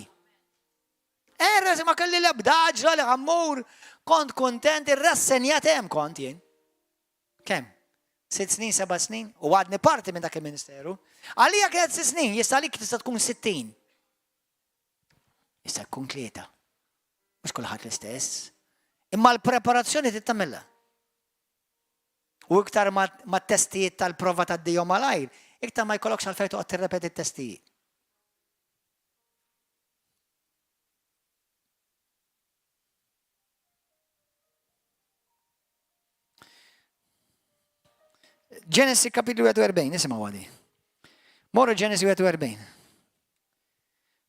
Erres ma kelli l-ebda għaġla li ħammur, kont kuntent, irrassenjat hemm kont jien. Kemm? Sitt snin, seba' snin, u għadni parti minn dak il-ministeru. Għalija kienet sitt snin, jista' għalik tista' tkun sittin. Jista' jkun tlieta. Mhux kulħadd l-istess. Imma l-preparazzjoni trid tagħmilha. U iktar ma t-testijiet tal-prova tgħaddihom malajr, iktar ma jkollokx għalfejn toqgħod tirrepeti t-testijiet. Ġenesi kapitlu 41, nisimgħu għadi. Morru Ġenesi 41.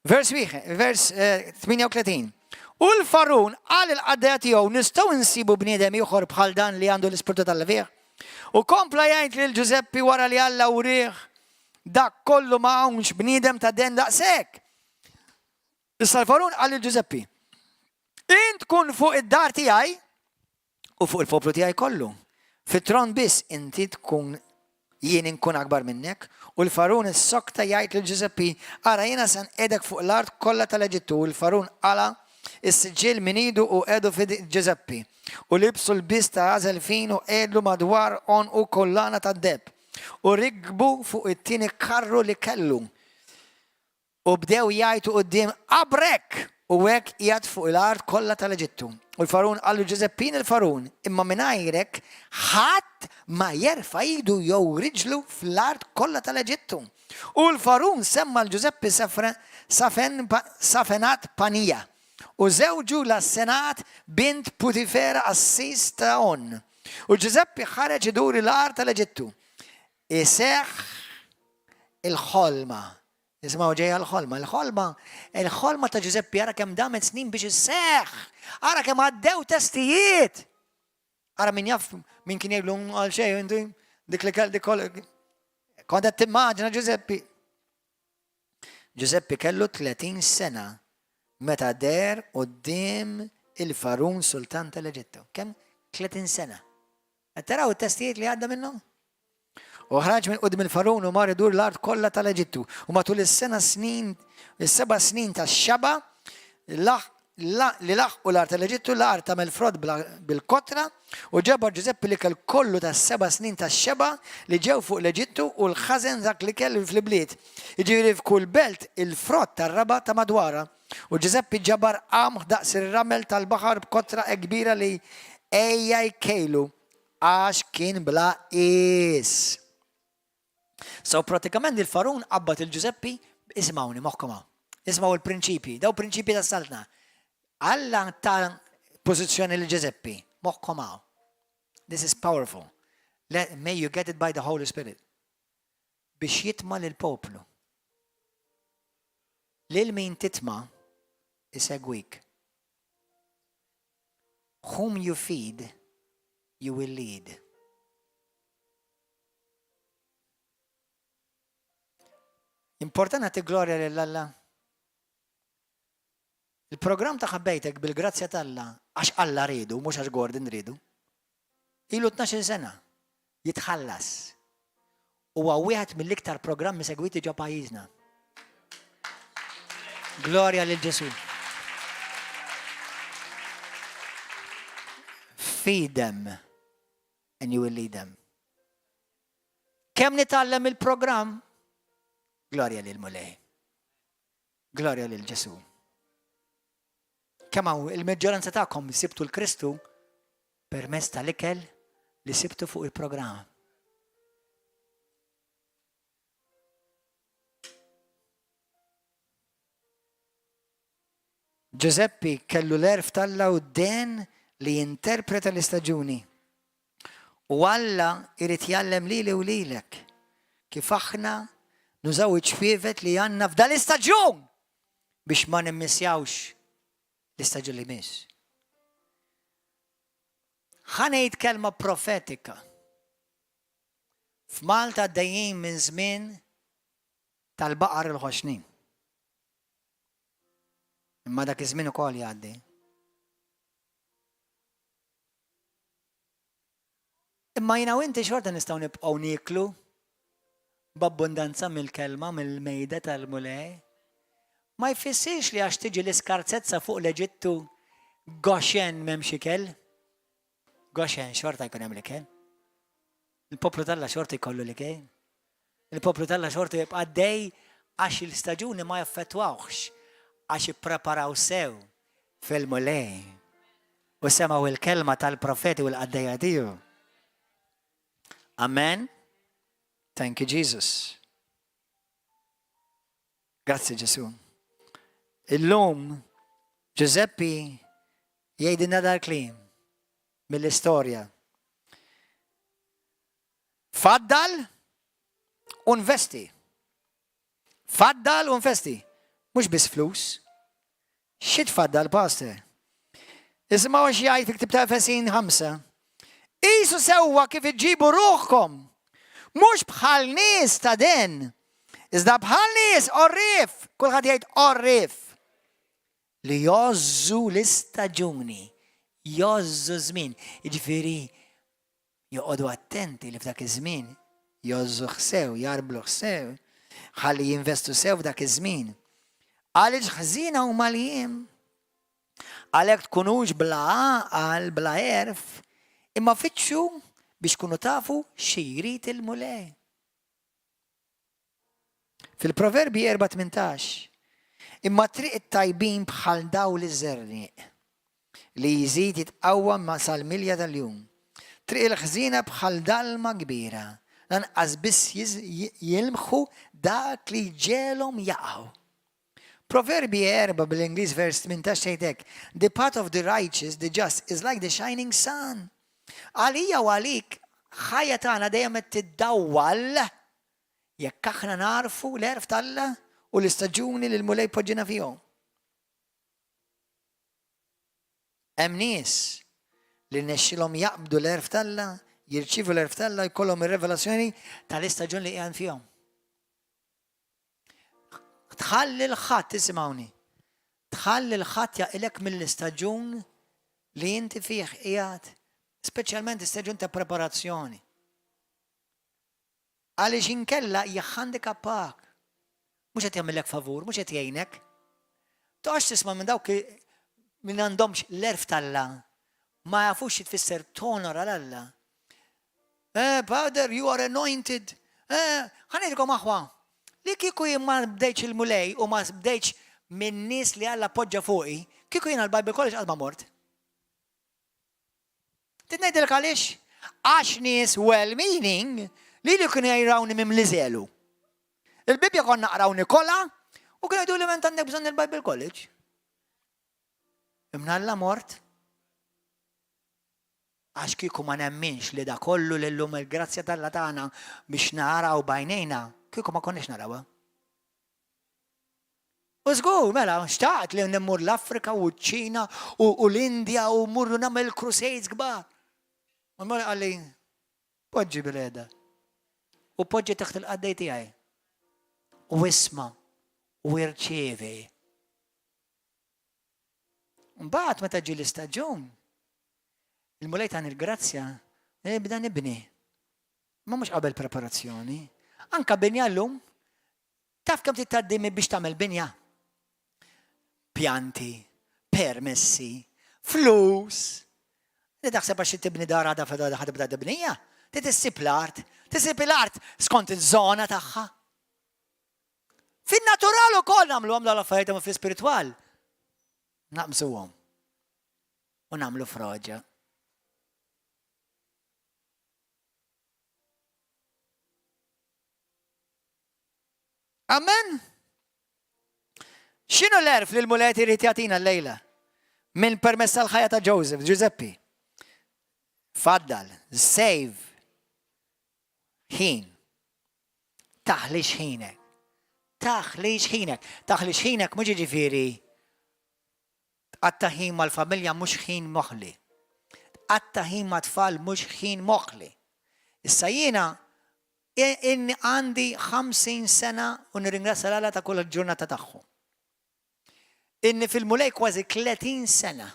Vers wieħed, vers 38. Eh, U l-Farun qal il-qaddejja tiegħu nistgħu nsibu bniedem ieħor bħal dan li għandu l-ispirtu tal-levieħ. U kompla jgħid lil Ġużeppi wara li Alla wrih dak kollu ma hawnx bniedem ta' den daqshekk. Issa l-Farun qal lil Ġużeppi, int kun fuq id-dar tiegħi u fuq il-poplu tiegħi kollu. Fit-tron biss inti tkun jien inkun akbar minnek. U l-Farun issokta jgħid lil Ġużeppi, Ara jiena se nqiegħdek fuq l-art kollha tal-Eġittu. U l-Farun qala' s-siġill minn idu u qiegħdu f'id Ġużeppi. U libsu lbies ta' għażel fin u qiegħdlu madwar għonqu kullana tad-deheb. U rikbu fuq it-tieni karru li kellu. U bdew jgħajtu quddiem qabrek! U hekk qiegħed fuq l-art kollha tal-Eġittu. U l-Fargħun qal lil Ġużeppi, Jien il-Fargħun, imma mingħajrek ħadd ma jerfa' idu jew riġlu fl-art kollha tal-Eġittu. U l-Fargħun semma 'l Ġużeppi Safenat-Panija, u żewġu 'l Asenat bint Putifera qassis ta' On. U Ġużeppi ħareġ idur l-art tal-Eġittu. Iseħħ il-ħolma. Isimgħu ġejja l-ħolma. Il-ħolma, il-ħolma ta' Ġużeppi ara kemm damet snin biex isseħħ. Ara kemm għaddew testijiet. Ara min jaf min kien jgħidlu għal xejn inti dik li kell dik kont qed timmaġina Ġużeppi. Ġużeppi kellu 30 sena meta der quddiem il-Farun sultan tal-Eġittu. Kemm? 30 sena. Qed taraw it-testijiet li għadda minnhom? U ħraġ minn quddiem il-Fargħun u mar idur l-art kollha tal-Eġittu. U matul is-sena snin, is-seba' snin tax-xaba' li laħqu l-art tal-Eġittu, l-art tagħmel frott bil-kotra, u ġabar Ġużeppi l-ikel kollu tas-seba' snin tax-xeba' li ġew fuq l-Eġittu u l-ħażen dak l-ikel fl-ibliet, jiġifieri f'kull belt il-frott tar-raba' ta' madwarha. U Ġużeppi ġabar qamħ daqs ir-ramel tal-baħar b'kotra hekk kbira li għejja jkejlu għax kien bla qies. So pratikament il-Farun qabbad il Ġużeppi, isimgħuni moħħkom hawn. Isimgħu l-prinċipji, daw prinċipji tas-saltna. Alla ta pożizzjoni lil Ġużeppi, moħħkom hawn. This is powerful. Let, may you get it by the Holy Spirit. Biex jitma' lill-poplu. Lil min titma' isegwik. Whom you feed, you will lead. Important nagħti glorja lil Alla. Il-programm ta' ħabbejtek bil-grazzja t'Alla għax Alla riedu, mhux għax Gordon riedu. Ilu 12 sena jitħallas. Huwa wieħed mill-iktar programmi segwiti ġo pajjiżna. Glorja lil Ġesu. Feed them and you will lead them. Kemm nitgħallem il-programm? Glorja lil Mulej. Glorja lil Ġesu. Kemm hawn il-maġġoranza tagħkom sibtu l-Kristu permezz tal-ikel li sibtu fuq il-programm. Ġużeppi kellu l-għerf t'Alla u d-dehen li jinterpreta l-istaġuni. U Alla jrid jgħallem lili u lilek kif aħna nużaw iċ-ċwievet li għandna f'dal-istaġun biex ma nimmissjawx l-istaġun li jmiss. Ħa ngħid kelma profetika. F'Malta għaddejjin minn żmien tal-baqar il-ħoxnin. Imma dak iż-żmien ukoll jgħaddi. Imma jiena u inti xorta nistgħu nibqgħu nieklu b'abbundanza mill-kelma mill-mejda tal-Mulej. Ma jfissirx li għax tiġi l-iskarsezza fuq l-Eġittu Goshen m'hemmx ikel. Goshen xorta jkun hemm l-ikel. Il-poplu t'Alla xorta jkollu l-ikel. Il-poplu t'Alla xorta jibqa' għaddej għax il-staġuni ma jaffettwawhx għax ippreparaw sew fil-Mulej u semgħu l-kelma tal-profeti u l-qaddejja tiegħu. Amen. Thank you, Jesus. Grazzi Ġesu. Illum Ġużeppi jgħidilna dal-kliem mill-istorja. Faddal u nvesti. Faddal u nvesti. Mhux biss flus. Xi tfaddal, Pastor? Isimgħu x'jgħid fi ktib ta' Efesin 5. Qisu sewwa kif iġġibu ruħkom, mhux bħal nies ta' den, iżda bħal nies għorrief, kulħadd jgħid għorrief, li jgħożżu l-istaġuni, jgħożżu żmien. Jiġifieri Joqogħdu attenti li f'dak iż-żmien jgħożżuh sew, jgħarbluh sew, ħalli jinvestu sew f'dak iż-żmien. Għaliex ħżiena huma l-jiem. Għalhekk tkunux bla għaqal, bla għerf, imma fittxu biex tkunu tafu xi jrid il-Mulej. Fil-Proverbji 4:18. Imma triq it-tajbin bħal dawl iż-żerniq li jżid jitqawwa ma sal-milja tal-jum. Triq il-ħżiena bħal dalma kbira, lanqas biss jilmħu dak li jġegħelhom jaqgħu. Proverbji 4 bl-Ingliż vers 18 tgħid hekk, The path of the righteous, the just, is like the shining sun. Għalija u għalik, ħajja tagħna dejjem qed tiddawwal jekk aħna narfu l-għerf t'Alla u l-istaġuni li l-Mulej poġġina fihom. Hemm nies li nexxilhom jaqbdu l-għerf t'Alla, jirċievu l-għerf t'Alla, jkollhom ir-revelazzjoni tal-istaġun li qiegħed fihom. Tħalli l-ħadd isimgħuni. Tħalli l-ħadd jaqilek mill-istaġun li inti fih qiegħed, speċjalment istaġun ta' preparazzjoni. Għaliex inkella jħandikappak. Mhux qed jagħmillek favur, mhux qed jgħinek. Toqgħodx tisma' minn dawk min għandhomx l-għerf t'Alla. Ma jafux xi tfisser tonora 'l Alla. Eh, brother, you are anointed. Eh, ħa ngħidilkom aħwa, li kieku jien ma bdejtx il-Mulej u ma bdejtx minn nies li Alla poġġa fuqi, kieku jiena l-Bible College qatt ma mort. Trid ngħidilek għaliex? Għax nies well-meaning li li kienu jrawni mimli żelu. Il-Bibbja konna naqraw Nikola u kienu jgħidu li ment għandek bżonn il-Bible College. Imnalla mort. Għax kieku ma nemminx li da kollu li llum il-grazzja t'Alla tagħna biex naraw b'għajnejna, kieku ma konniex narawha. U żgur, mela, xtaqt li nimmur l-Afrika u ċ-Ċina u l-Indja u mmurru nagħmel crusades kbar. U l-Mulej qalli, poġġi bil-qiegħda. U poġġi taħt il-qaddej tiegħi. U isma' u irċievi. Mbagħad meta ġie l-istaġun, il-Mulej tani l-grazzja nibda nibni. Ma mhux qabel preparazzjoni. Anka binja llum Taf kemm trid tgħaddi minn biex tagħmel binja? Pjanti, permessi, flus. Li taħseb għax tibni dar għadha f'għadha ħa tibda tibnija? Trid issib l-art, tisib l-art skont iż-żona tagħha. Fin-natural ukoll nagħmluhom dawn l-affarijiet imma fl-ispiritwal naqmsuhom u nagħmlu froġa. Amen? X'inhu l-għerf li l-Mulej irid jagħtina llejla? Minn permess tal-ħajja ta' Joseph, Giuseppe. Faddal, save, ħin. Taħlix ħinek. Taħlix ħinek. Taħlix ħinek mhux jiġifieri tqatta' ħin mal-familja mhux ħin moħli. Tqatta' ħin mat-tfal mhux ħin moħli. Issa jiena Inni għandi 50 sena u nirringrazzja 'l Alla ta' kull ġurnata tagħhom. Inni fil-Mulej kważi 30 sena.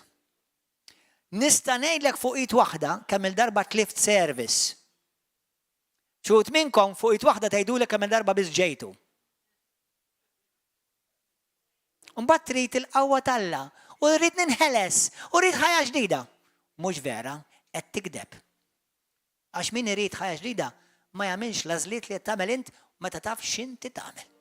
Nista' ngħidlek fuq id waħda kemm il-darba tlift service. Xi wħud minnkom fuq id waħda tgħiduli kemm il-darba biss ġejtu. Mbagħad trid il-qawwa t'Alla u rrid ninħeles u rrid ħajja ġdida. Mhux vera, qed tikdeb. Għax min irid ħajja ġdida ma jagħmilx l-għażliet li qed tagħmel int meta taf x'inti tagħmel.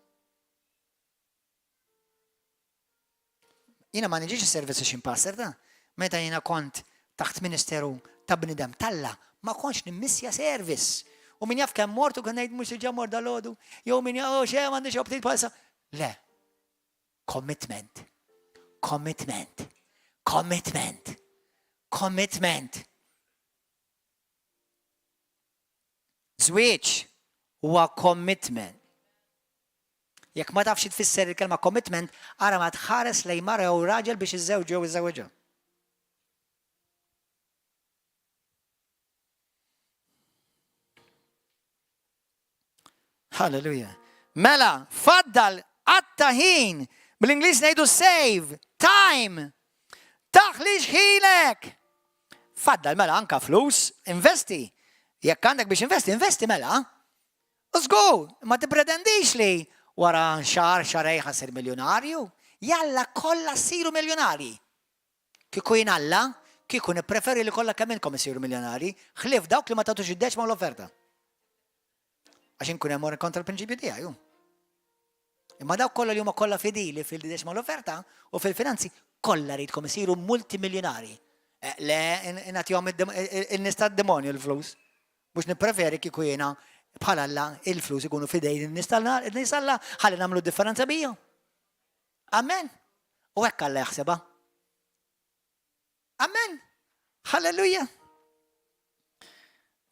Jiena ma niġix is-servizz għax pastor ta' meta jiena kont taħt ministeru ta' bnidem talla, ma kontx nimmissja service. U min jaf kemm mort u kien ngħid mhux diġà mort dal-għodu, jew min jaf oh xejn m'għandix optit bħalissa. Le. Commitment. Commitment. Commitment. Commitment. Żwieġ huwa commitment. Jekk ma tafx tfisser il-kelma commitment, ara ma tħares lejn mara jew raġel biex iżżewġu jew iżżewġha. Halleluja. Mela, faddal qatta ħin. Bl-Ingliż ngħidu save, time. Taħlix ħinek. Faddal mela anka flus, investi. Jekk għandek biex investi, investi mela. Żgur, ma tippretendix li wara xahar xahrejn ħa ssir miljonarju. Jalla kollha ssiru miljonarji. Kieku jien Alla, kieku nippreferi li kollha kemm intkom issiru miljonarji, ħlief dawk li ma tagħtux id-deċma u l-offerta. Għax inkun hemm kontra l-prinċipju tiegħi. Imma dawk kollha li huma kollha fidili fil-deċma l-offerta u fil-finanzi, kollha rridkom isiru multimiljonari. Eh, le, nagħtihom in-nies tad-demonju l-flus. Mhux nippreferi kieku jiena bħal Alla il-flus ikunu fidejn in-nies tal-nies Alla ħalli nagħmlu differenza bija. Amen. U hekk Alla jaħsebha. Amen. Halleluja.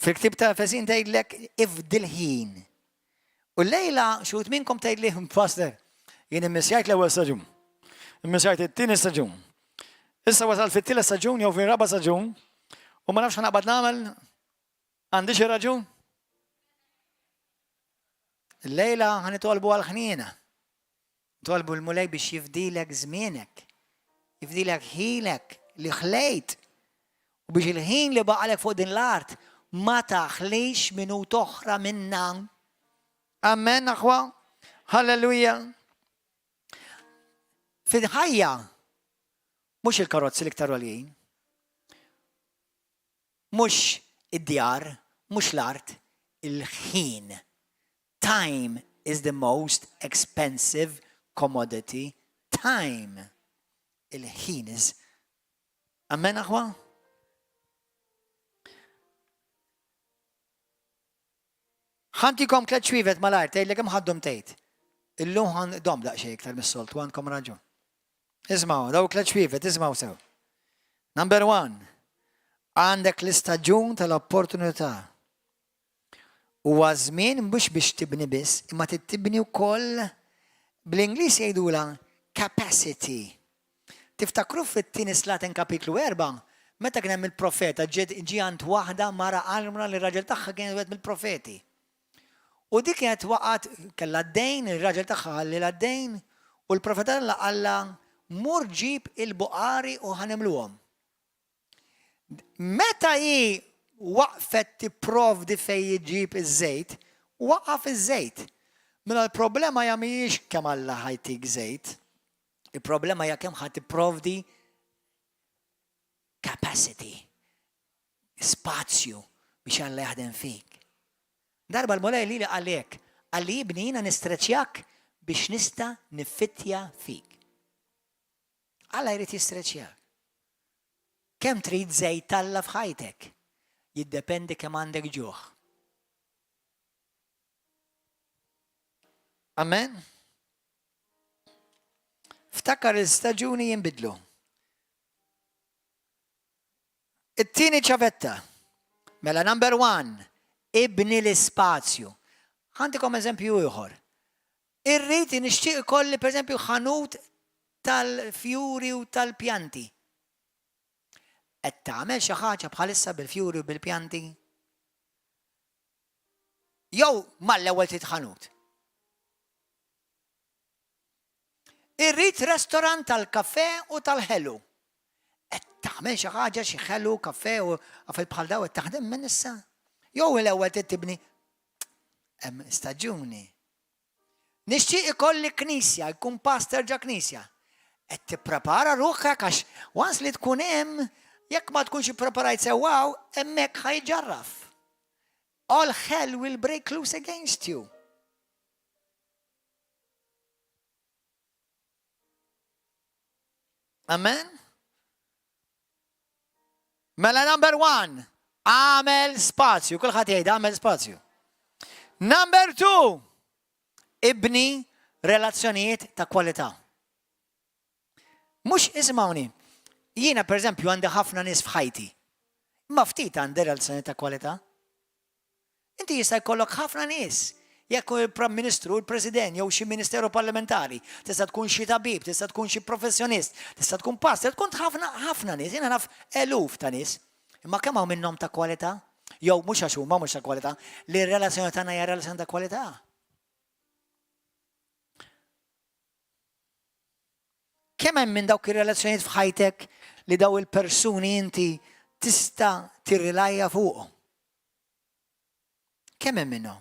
Fil-ktib ta' Efesin tgħidlek ifdil ħin. U lejla xut minnkom tgħidli pastor, jien immissjajt l-ewwel staġun. Immissjajt it-tieni staġun. Issa wasal fit-tielet staġun jew fir-raba' staġun u ma nafx ħanaqbad nagħmel għandi xi raġun. Lejla ħanitolbu għal ħniena. Tolbu l-Mulej biex jifdilek żmienek, jifdilek ħinek li ħlejt u biex il-ħin li baqalek fuq din l-art ma taħlix minut oħra minna. Amen, aħwa. Halleluja. Fil-ħajja, mhux il-karozzi l-iktar għoljin, mhux id-djar, mhux l-art, il-ħin. Time is the most expensive commodity. Time. Il-ħin is. Amen, aħwa? Ħantikom tlet xwievet malajr tgħidlek kemm ħaddhom tgħid. Illum ħan dom daqsxejn iktar mis-soltu għandkom raġun. Ismgħu, daw tlet xwievet, ismgħu sew. Number one, għandek l-istaġun tal-opportunità. Huwa żmien mhux biex tibni biss, imma trid tibni wkoll bl-Ingliż jgħidulha capacity. Tiftakru fit-tieni Slaten kapitlu 4, meta kien hemm il-profeta ġie ġie għand waħda mara armla li r-raġel tagħha kien wieħed mill-profeti. U dik kienet waqgħet kellha d-dejn, ir-raġel tagħha ħallilha d-dejn, u l-profeta Alla qallha mur ġib il-buqari u ħa nimluhom. Meta hi waqfet tipprovdi fejn iġġib iż-żejt, waqaf iż-żejt. Mela l-problema hija mhijiex kemm Alla ħa jtik żejt, il-problema hija kemm ħa tipprovdi capacity, spazju biex Alla jaħdem fik. Darba l-Mulej lili qalli hekk, qalli ibni jiena nistreċjak biex nista' niffittja fik. Alla jrid jistreċjak. Kemm trid żejt t'Alla f'ħajtek? Jiddependi kemm għandek ġuħ. Amen. Ftakar il-staġuni jinbidlu. It-tieni ċavetta. Mela number one, ibni l-ispazju. Ħantikom eżempju ieħor. Irrid nixtieq ikolli pereżempju ħanut tal-fjuri u tal-pjanti. Qed tagħmel xi ħaġa bħalissa bil-fjuri u bil-pjanti? Jew mal-ewwel trid ħanut? Irrid restorant tal-kafè u tal-ħelu. Qed tagħmel xi ħaġa xi ħelu, kafè u affarijiet bħal dawn qed taħdem minn issa? Jew l-ewwel trid tibni hemm staġuni. Nixtieq ikolli knisja, jkun pastor ġa knisja. Qed tipprepara ruħek għax once li tkun hemm, jekk ma tkunx ippreparajt sew hawn, hemmhekk ħa jġarraf. All hell will break loose against you. Amen? Mela number one, għamel spazju. Kulħadd jgħid għamel spazju. Number two, ibni relazzjonijiet ta' kwalità. Mhux isimgħuni, jiena pereżempju għandi ħafna nies f'ħajti. Ma ftit għandi relazzjoni ta' kwalità. Inti jista' jkollok ħafna nies. Jekk hu il-Prim Ministru, il-President jew xi ministeru parlamentari, tista' tkun xi tabib, tista' tkun xi professjonist, tista' tkun pastor, tkun ħafna ħafna nies, jiena naf eluf ta' nies. Imma kemm hawn minnhom ta' kwalità? Jew mhux għax huma mhux ta' kwalità, li r-relazzjoni tagħna hija relazzjoni ta' kwalità. Kemm hemm minn dawk ir-relazzjonijiet f'ħajtek li daw il-persuni inti tista' tirrilajja fuqhom? Kemm hemm minnhom?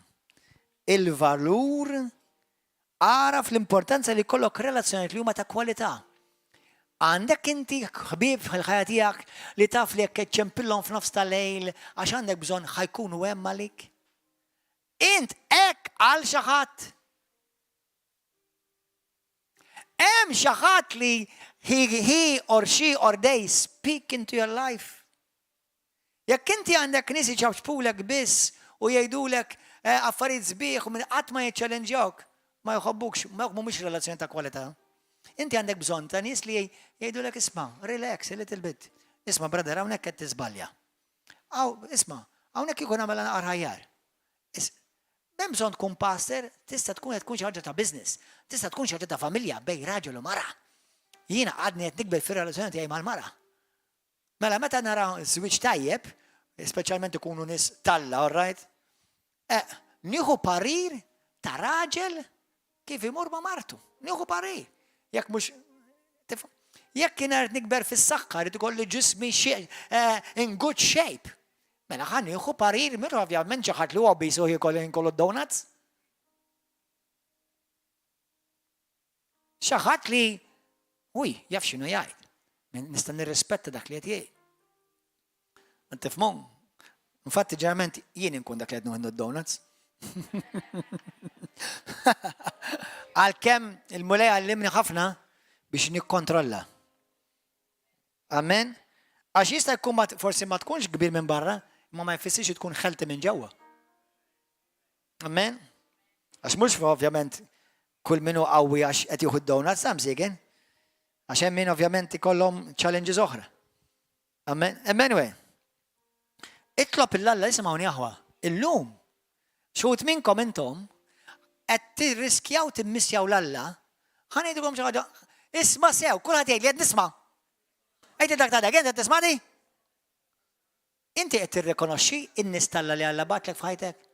Il-valur għaraf l-importanza li jkollok relazzjonijiet li huma ta' kwalità. Għandek inti ħbieb fil-ħajja tiegħek li taf li jekk ċempillhom f'nofs ta' lejl għax għandek bżonn ħa jkunu hemm għalik? Int hekk għal xi ħadd. Hemm xi ħadd li he, he or she or they speak into your life. Jekk inti għandek nies iċapċpulek biss u jgħidulek eh, affarijiet sbieħ u minn qatt ma jiċċellenġjawk, ma jħobbukx, ma mhumiex relazzjoni ta' kwalità. Inti għandek bżonn ta' nies li jgħidulek isma' relax a little bit. Isma' brother hawnhekk qed tiżbalja. Aw, isma' hawnhekk ikun għamel naqar ħajjar. M'hemm bżonn tkun pastor, tista' tkun qed tkun xi ħaġa ta' business, tista' tkun xi ħaġa ta' familja bejn raġel u mara. Jiena għadni qed nikber fir-relazzjoni tiegħi mal-mara. Mela meta nara żwieġ tajjeb, speċjalment ikunu nies talla, all right? Eh, nieħu parir ta' raġel kif imur ma' martu. Nieħu parir. Jekk mhux jekk kien qed nikber fis-saħħa rid ikolli ġismi eh, in good shape. Mela ħa nieħu parir minn ovvjament xi ħadd li huwa bisu jiekol kollu donuts. Xi ħadd li uj, jaf x'inhu jgħid. Nista' nirrispetta dak li qed jgħid. Tifhmu? Infatti ġeneralment jien inkun dak li qed nieħdu donuts. Għalkemm il-Mulej għallimni ħafna biex nikkontrolla. Amen. Għax jista' jkun forsi ma tkunx kbir minn barra, imma ma jfissirx tkun ħelti minn ġewwa. Amen. Għax mhux ovvjament kull min hu qawwi għax qed jieħu d-donuts ta' msiegen. Għax hemm min ovvjament ikollhom challenges oħra. Amen. Anyway. Itlob il-Alla isimgħuni aħwa. Illum xut minnkom intom qed tirriskjaw timmissjaw l-Alla, ħa ngħidilkom xi ħaġa, isma' sew, kulħadd jgħid li qed nisma'. Għid dak ta' dak, qed tismani? Inti qed tirrikonoxxi n-nies t'Alla li Alla bagħatlek f'ħajtek?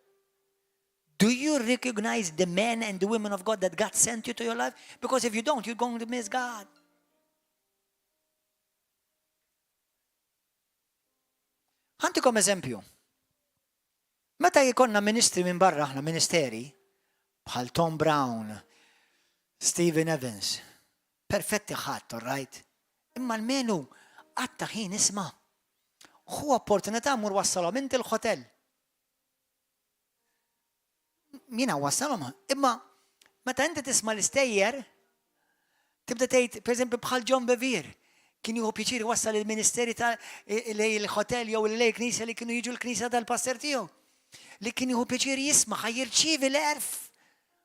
Do you recognize the men and the women of God that God sent you to your life? Because if you don't, you're going to miss God. Ħantikom eżempju. Meta jkollna ministri minn barra aħna ministeri, bħal Tom Brown, Stephen Evans, perfetti ħadd, all right? Imma l-menu qatta' ħin isma'. Ħu opportunità mur wassalhom inti l-hotel. Jiena wassalhom, imma meta inti tisma' l-istejjer, tibda tgħid, pereżempju bħal John Bevere, kien jieħu pjaċir wassal il-ministeri ta' lej il-hotel jew lej il-knisja li kienu jiġu l-knisja tal-pastor tiegħu. Li kien jieħu pjaċir jisma' ħa jirċievi l-għerf.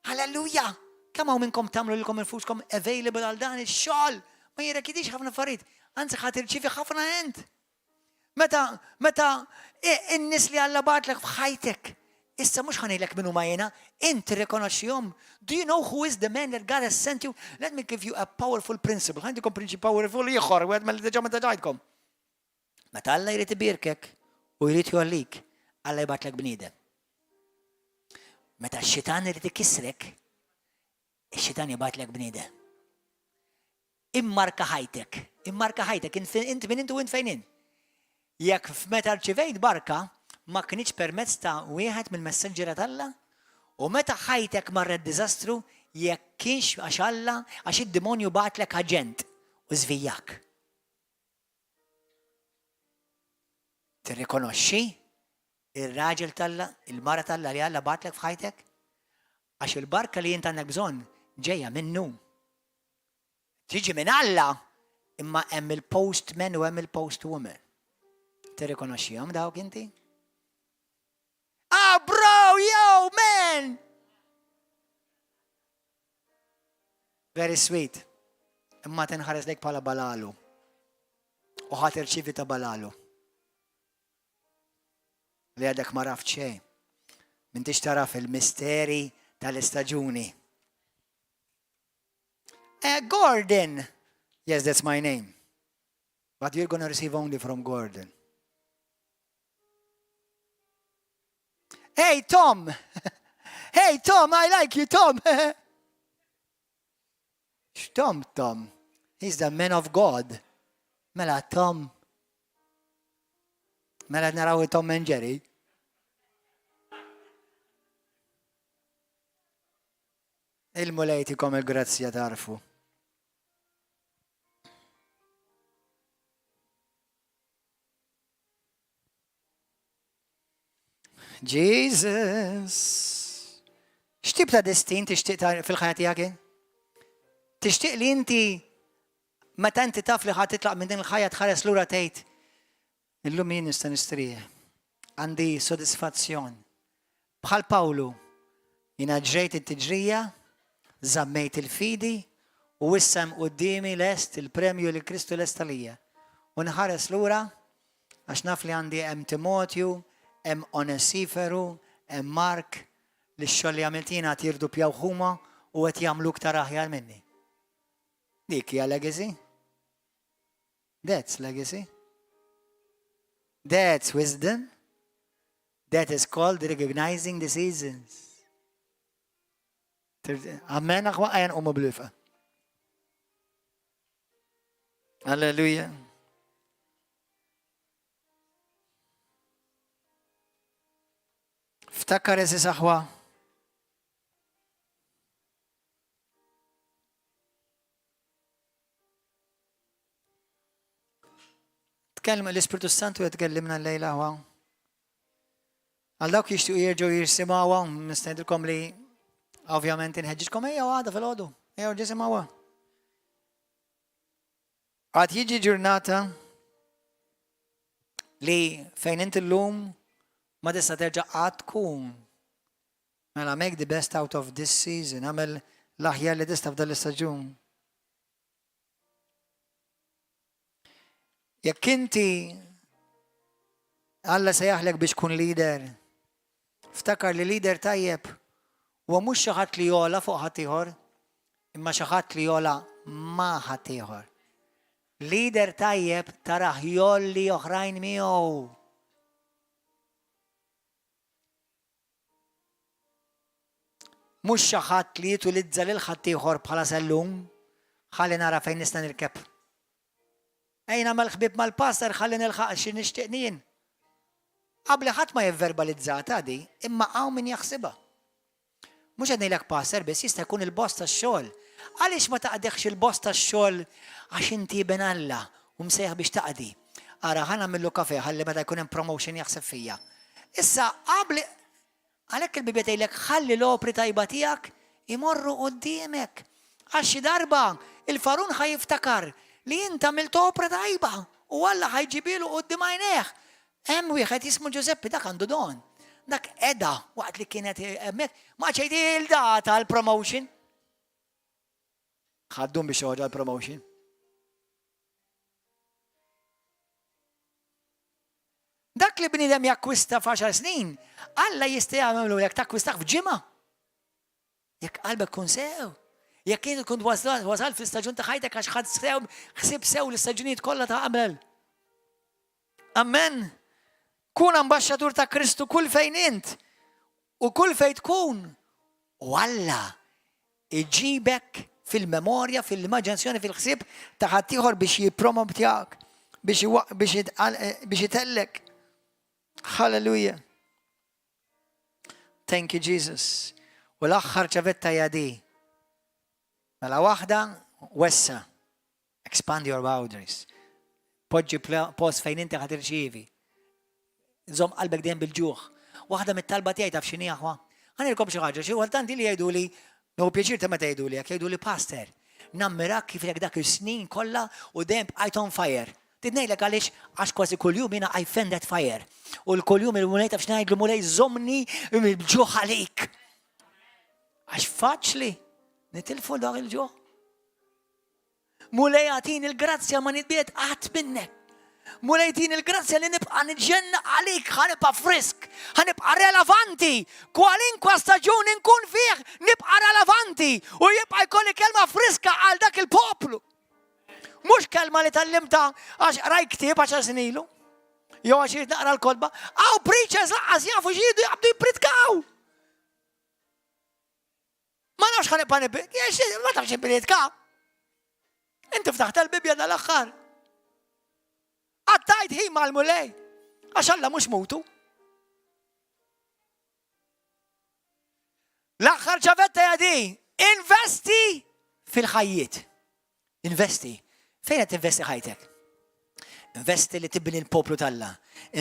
Halleluja! Kemm hawn minnkom tagħmlu lilkom infuskom available għal dan ix-xogħol? Ma jirrekjedix ħafna affarijiet, anzi ħa tirċievi ħafna ent. Meta, meta in-nies li Alla bagħatlek f'ħajtek, issa mhux ħa ngħidlek min huma jiena, int tirrikonoxxihom. Do you know who is the man that God has sent you? Let me give you a powerful principle. Ħa ntikom prinċip powerful ieħor, wieħed mill diġà meta ġajtkom. Meta Alla jrid ibierkek u jrid jgħollik, Alla jibgħatlek bniedem. Meta x-xitan irid ikissrek, ix-xitan jibgħatlek bniedem. Immarka ħajtek, immarka ħajtek, int min int u int fejn int. Jekk f'meta rċivejt barka ma kinitx permezz ta' wieħed mill-messaġġiera t'Alla, u meta ħajtek marret diżastru jekk kienx għax Alla, għax id-dimonju bagħatlek aġent u żvijjak. Tirrikonoxxi ir-raġel t'Alla, il-mara t'Alla li Alla bagħatlek f'ħajtek? Għax il-barka li int għandek bżonn ġejja minnu. Tiġi minn Alla, imma hemm il-postman u hemm il-postwoman. Tirrikonoxxihom dawk inti? Ah, bro, yo, man! Very sweet. Imma tinħares lejk bħala balalu. U ħa tirċievi ta' balalu. Li għadek ma raft xejn. M'intix taraf il-misteri tal-istaġuni. Eh, Gordon! Yes, that's my name. But you're gonna receive only from Gordon. Hey, Tom! Hey, Tom, I like you, Tom! X'Tom, Tom? He's the man of God. Mela, Tom. Mela naraw Tom and Jerry. Il-Mulej tikom il-grazzja tarfu. Jesus. X'tip ta' destin tixtieq fil-ħajja tiegħek? Tixtieq li inti meta inti taf li ħa titlaq minn din il-ħajja tħares lura tgħid illum jien nista' nistrieħ. Għandi sodisfazzjon. Bħal Pawlu, jiena ġrejt it-tiġrija, żammejt il-fidi u issa hemm quddiemi lest il-premju li Kristu lest għalija. U nħares lura għax naf li għandi hemm Timotju, hemm Onesiferu, hemm Mark, li x-xogħol li għamilt jiena qed jirduppjawh huma u qed jagħmlu iktar aħjar minni. Dik hija legacy. That's legacy. That's wisdom. That is called recognizing the seasons. Amen, aħwa għajan umu blifa. Alleluja. Ftakar eżis aħwa. Tkellem l-Ispirtu Santu qed tkellimna llejla aħwa. Għal dawk jixtiequ jerġgħu jisimgħuha, nista' ngħidilkom li ovvjament inħeġġiġkom ejja għada fil-għodu, ejja jisimgħuha. Għad jiġi ġurnata li fejn inti llum ma tista' terġa' qatt tkun. Mela make the best out of this season, għamel l-aħjar li tista' f'dan l-istaġun. Jekk inti Alla sejjaħlek biex tkun leader, ftakar li leader tajjeb huwa mhux xi ħadd li jola fuq ħaddieħor, imma xi ħadd li jola ma' ħaddieħor. Leader tajjeb tarah jolli oħrajn miegħu. Mhux xi ħadd li jitulizza lil ħaddieħor bħala sellum, ħalli nara fejn nista' nirkeb. Ejja nagħmel ħbieb mal-pastor ħalli nilħaq xi nixtieq jien. Qabli ħadd ma jivverbalizzata di, imma hawn min jaħsibha. Mhux qed ngħidlek pastor biss, jista' jkun il-boss tax-xogħol. Għaliex ma taqdihx il-boss tax-xogħol għax inti iben Alla u msejjaħ biex taqdi. Ara ħa nagħmillu kafè ħalli meta jkun hemm promotion jaħseb fija. Issa qabli għalhekk il-Bibbja tgħidlek ħalli l-opri tajba tiegħek imorru quddiemek. Għax xi darba il-Farun ħa jiftakar li int għamilt opra tajba u Alla ħa jġibilu quddiem għajnejh. Hemm wieħed jismu Ġużeppi, dak għandu don. Dak qeda waqt li kienet hemmhekk, ma ċejti il-data l-promotion. Ħaddum biex joħorġa l-promotion. Dak li bniedem jakkwista f'għaxar snin, Alla jista' jagħmlu jekk takkwistaħ f'ġimgħa. Jekk qalbek tkun sew. Jekk inti tkun wasal fl-istaġun ta' ħajtek għax ħadd sew, ħsib sew l-istaġunijiet kollha ta' qabel. Amen. Kun ambaxxatur ta' Kristu kull fejn int u kull fejn tkun. U Alla iġibek fil-memorja, fil-immaġinazzjoni, fil-ħsieb ta' ħaddieħor biex jippromotjak, biex jitellek. Hallelujah. Thank you Jesus. U l-aħħar ċavetta hija di. Mela waħda wessa. Expand your boundaries. Poġġi post fejn inti ħad irċievi. Żomm qalbek dejjem bil-ġuħ. Waħda mit-talba tiegħi taf x'inhi aħwa. Ħanilkom xi ħaġa, xi kultant li jgħiduli, nieħu pjaċir ta' meta jgħiduli hekk, jgħiduli pastor, nammirak kif ilek dak is-snin kollha u dejjem bqajt on fire. Trid ngħidlek għaliex? Għax kważi kuljum jiena I fend that fire. U l-kuljum il-Mulej taf x'ngħidlu Mulej żommni bil-ġuħ għalik. Għax faċli nitilfu dak il-ġuħ. Mulej għatini l-grazzja ma nitbiet qatt minnek. Mulej tini l-grazzja li nibqa' niġġenna għalik, ħanibqa' frisk, ħanibqa' relevanti. Kwalinkwa staġun inkun fih, nibqa' relevanti u jibqa' jkolli kelma friska għal dak il-poplu. Mhux kelma li tallimta għax qrajt ktieb għaxar snin ilu. Jew għax irid naqra l-kotba. Hawn preachers lanqas jafu x'jridu jaqbdu jippritkaw. Ma nafx ħa nibqa' ma tafx jippritka. Inti ftaħt il-Bibbja dal-aħħar. Għattajt ħin mal-Mulej. Għax Alla mhux mutu. L-aħħar ċavetta hija di, investi fil-ħajjiet. Investi. Fejn qed tinvesti ħajtek? Investi li tibni l-poplu t'Alla.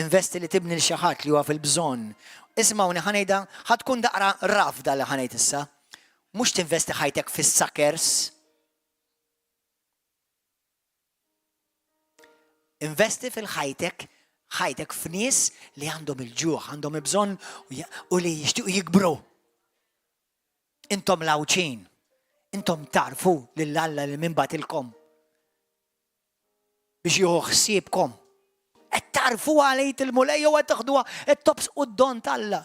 Investi li tibni l xi ħadd li huwa fil-bżonn. Ismgħuni ħa ngħidha, ħa tkun daqra rafda li ħa ngħid issa. Mhux tinvesti ħajtek fis-suckers. Investi fil-ħajtek, ħajtek f'nies li għandhom il-ġuħ, għandhom il-bżonn u li jixtiequ jikbru. Intom l-Għawdxin, intom tarfu lil Alla li min batilkom biex jieħu ħsiebkom. Qed tarfu għalejt il-Mulej jew qed taħduha qed tobsqu d-don t'Alla.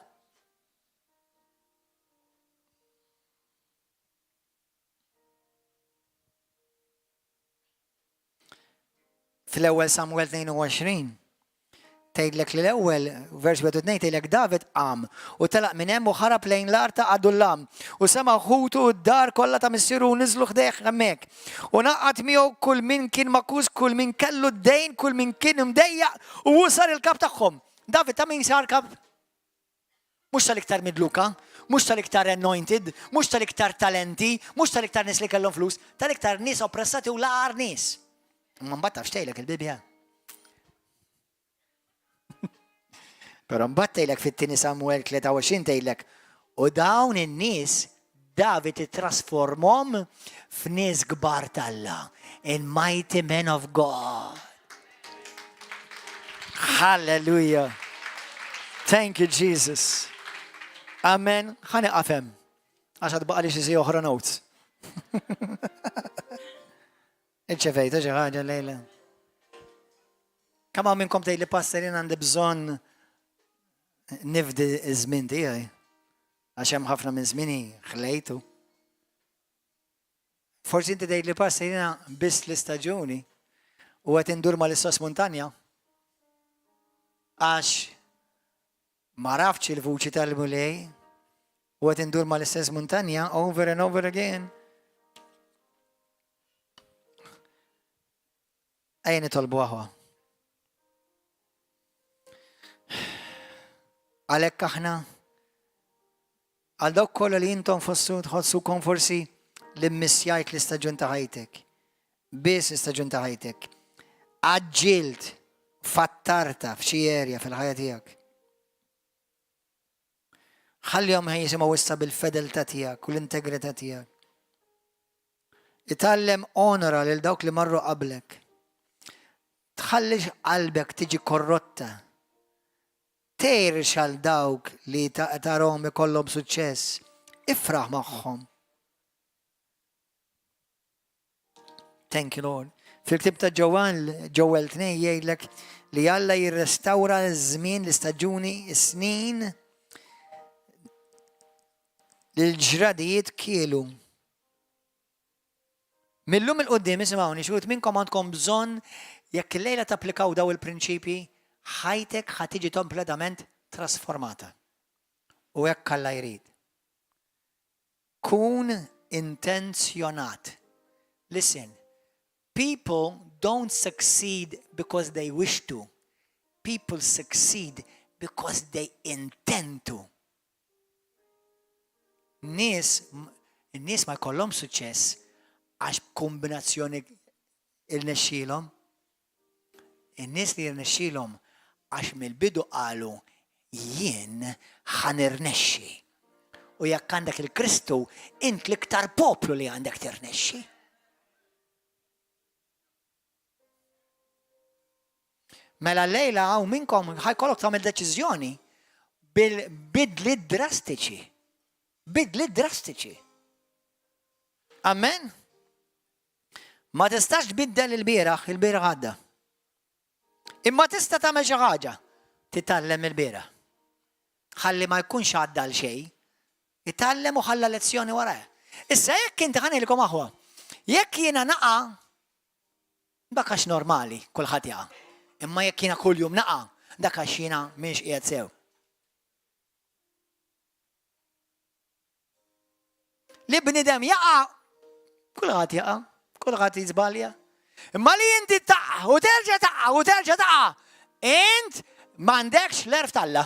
Fl-ewwel Samuel 22 tgħidlek li l-ewwel vers 1 tgħidlek David qam u telaq minn hemm u ħarab lejn l-art ta' Adullam u sema' ħutu u d-dar kollha ta' missieru u niżlu ħdejh hemmhekk. U ngħaqad miegħu kull min kien magħkus, kull min kellu d-dejn, kull min kien imdejjaq u hu sar il-kap tagħhom. David ta' min sar kap? Mhux tal-iktar midluka, mhux tal-iktar anointed, mhux tal-iktar talenti, mhux tal-iktar nies li kellhom flus, tal-iktar nies oppressati u l-agħar nies. Imma mbagħad taf x'tgħidlek il-Bibbja. Però mbagħad tgħidlek fit-tieni Samuel 23 tgħidlek u dawn in-nies David ittrasformhom f'nies kbar t'Alla, in mighty men of God. Hallelujah. Thank you, Jesus. Amen. Ħa nieqaf hemm. Għax għad baqali xi oħra notes. Irċevejtu xi ħaġa lejla. Kemm hawn minnkom tgħid li pastor jien għandi bżonn nifdi ż-żmien tiegħi. Għax hemm ħafna minn żmieni ħlejtu. Forsi inti tgħid li pastor jiena biss l-istaġuni u qed indur mal-istess muntanja. Għax ma rafx il-vuċi tal-Mulej u qed indur mal-istess muntanja over and over again. Ejja nitolbu aħwa. Għalhekk aħna għal dawk kollha li intom fossu tħossukom forsi li mmissjajt l-istaġun ta' ħajtek. Biss l-istaġun ta' ħajtek. Għaġġilt fattarta f'xi erja fil-ħajja tiegħek. Ħallihom jisimgħu issa bil-fedeltà tiegħek u l-integrità tiegħek. Itgħallem onora lil dawk li marru qablek. Tħallix qalbek tiġi korrotta. Tgħirx għal dawk li tarahom ikollhom suċċess. Ifraħ magħhom. Thank you, Lord. Fil-ktib ta' Ġoel, Ġoel 2 jgħidlek li Alla jirrestawra ż-żmien, l-istaġuni, is-snin li l-ġradijiet kielu. Millum il-qoddim, isimgħuni, xi minnkom għandkom bżonn jekk illejla tapplikaw daw il-prinċipji, ħajtek ħa tiġi kompletament trasformata. U hekk Alla jrid. Kun intenzjonat. Listen, people don't succeed because they wish to. People succeed because they intend to. Nies, in-nies ma jkollhom suċċess għax b'kombinazzjoni irnexxielhom. In-nies li jirnexxielhom għax mill-bidu qalu jien ħa nirnexxi. U jekk għandek il-Kristu, int l-iktar poplu li għandek tirnexxi. Mela llejla hawn minnkom ħajkollok tagħmel deċiżjoni bil-bidliet drastiċi. Bidliet drastiċi. Amen? Ma tistax tbiddel il-bieraħ, il-bieraħ għadda. Imma tista' tagħmel xi ħaġa, titgħallem il-bieraħ. Ħalli ma jkunx għadda għal xejn, itgħallem u ħalla lezzjoni warajh. Issa jekk inti ħanilkom aħwa, jekk jiena naqa' Dak għax normali, kulħadd jaqa'. Imma jekk jiena kuljum naqa', dak għax jiena m'iniex qiegħed sew. Li bnidem jaqa', kulħadd jaqa', kulħadd jiżbalja. Imma li inti taqa' u terġa' taqa' u terġa' taqa', int m'għandekx l-erf t'Alla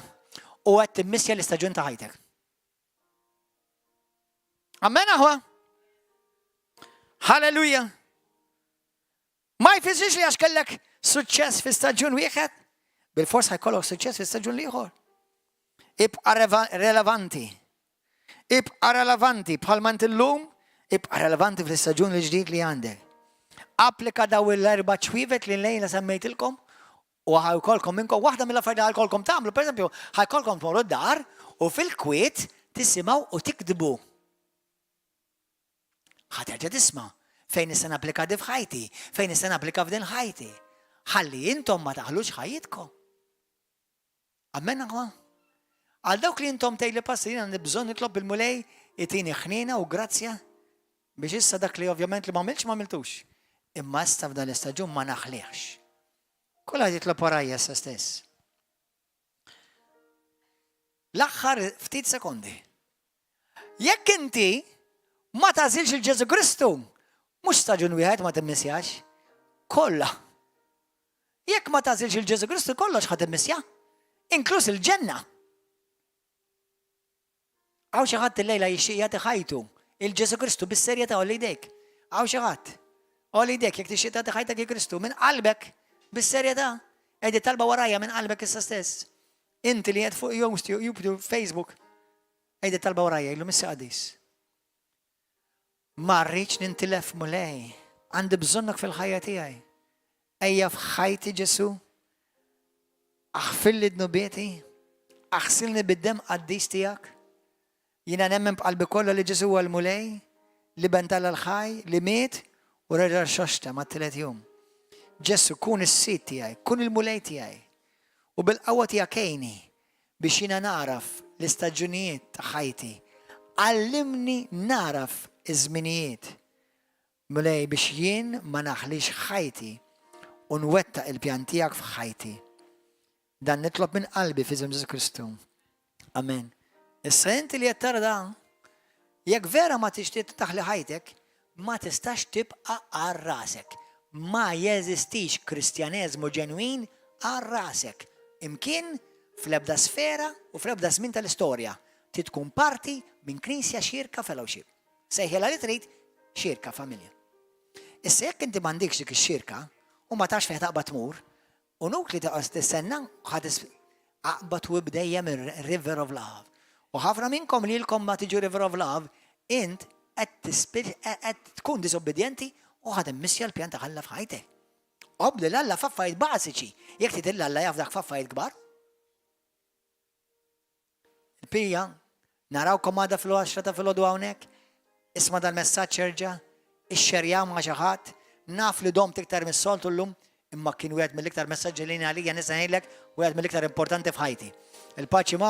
u qed timmissja l-istaġun ta' ħajtek. Amen aħwa. Halleluja. Ma jfissirx li għax kellek suċċess fi staġun wieħed, bil-fors ħajkollok suċċess fi staġun l-ieħor. Ibqa' relevanti. Ibqa' relevanti bħalma int illum, ibqa' relevanti fl-istaġun l-ġdid li għandek. Applika daw l-erba' ċwievet li llejla semmejtilkom u ħa jkollkom minnkom waħda mill-affarijiet li ħa jkollkom tagħmlu, pereżempju, ħa jkollkom tmorru d-dar u fil-kwiet tisimgħu u tiktbu. Ħa terġa' tisma' fejn nista' napplika di f'ħajti, fejn nista' napplika f'din ħajti. Ħalli intom ma taħlux ħajjitkom. Amen aħwa? Għal dawk li intom tgħidli pastor jiena għandi bżonn nitlob il-Mulej itini ħniena u grazzja biex issa dak li ovvjament li m'għamiltx m'għamiltux. Imma issa f'dan l-istaġun ma naħlihx. Kulħadd jitlob warajja issa stess. L-aħħar ftit sekondi. Jekk inti ma tagħżilx il Ġesu Kristu, mhux staġun wieħed ma timmissjax, kollha. Jekk ma tagħżilx il Ġesu Kristu kollox ħa timmissja, inkluż il-ġenna. Hawn xi ħadd illejla jixtieq jagħti ħajtu il Ġesu Kristu bis-serjetà għolli jdejk. Hawn xi ħadd. Għolli jdejk jekk tixtieq tagħti ħajtek il Kristu minn qalbek bis-serjetà. Għid it-talba warajja minn qalbek issa stess. Inti li qed fuq YouTube, Facebook. Għid it-talba warajja, għidlu Missier Qaddis. Ma rridx nintilef Mulej. Għandi bżonnok fil-ħajja tiegħi. Ejja f'ħajti Ġesu. Aħfirli dnubieti. Aħsilni bid-demm qaddis tiegħek. Jiena nemmen b'qalbi kollha li Ġesu huwa l-Mulej, l-Iben t'Alla l-ħaj, li miet u reġa' rxoxta mat-tielet jum. Ġesu kun is-sid tiegħi, kun il-Mulej tiegħi. U bil-qawwa tiegħek għinni biex jiena nagħraf l-istaġunijiet ta' ħajti. Għallimni nagħraf iż-żminijiet. Mulej biex jien ma naħlix ħajti u nwettaq il-pjan tiegħek f'ħajti. Dan nitlob minn qalbi f'isem Ġesu Kristu. Amen. Issa inti li qed tara dan, jekk vera ma tixtieq taħli ħajtek, ma tistax tibqa' għal rasek. Ma jeżistix Kristjaneżmu ġenwin għal rasek. Imkien fl-ebda sfera u fl-ebda żmien tal-istorja. Trid tkun parti minn knisja xirka fellowship. Sejħilha li trid xirka familja. Issa jekk inti m'għandikx dik ix-xirka u ma tafx fejn taqbad tmur, inutli toqgħod tistenna ħadd aqbad u ibdejja minn River of Love. U ħafna minnkom li lkom ma tiġu River of Love, int qed tkun disobbedjenti u ħa timmissja l-pjan ta' Alla f'ħajtek. Obdi 'l Alla f'affarijiet bażiċi. Jekk trid 'l Alla jafdak f'affarijiet kbar. Il-pija, narawkom għada fil-10 ta' filgħodu hawnhekk, isma' dal-messaġġ erġa', ixxerjaw ma' xi ħadd, naf li domt iktar mis-soltu llum, imma kien wieħed mill-iktar messaġġi li għalija nista' ngħidlek wieħed mill-iktar importanti f'ħajti. Il-paċi ma'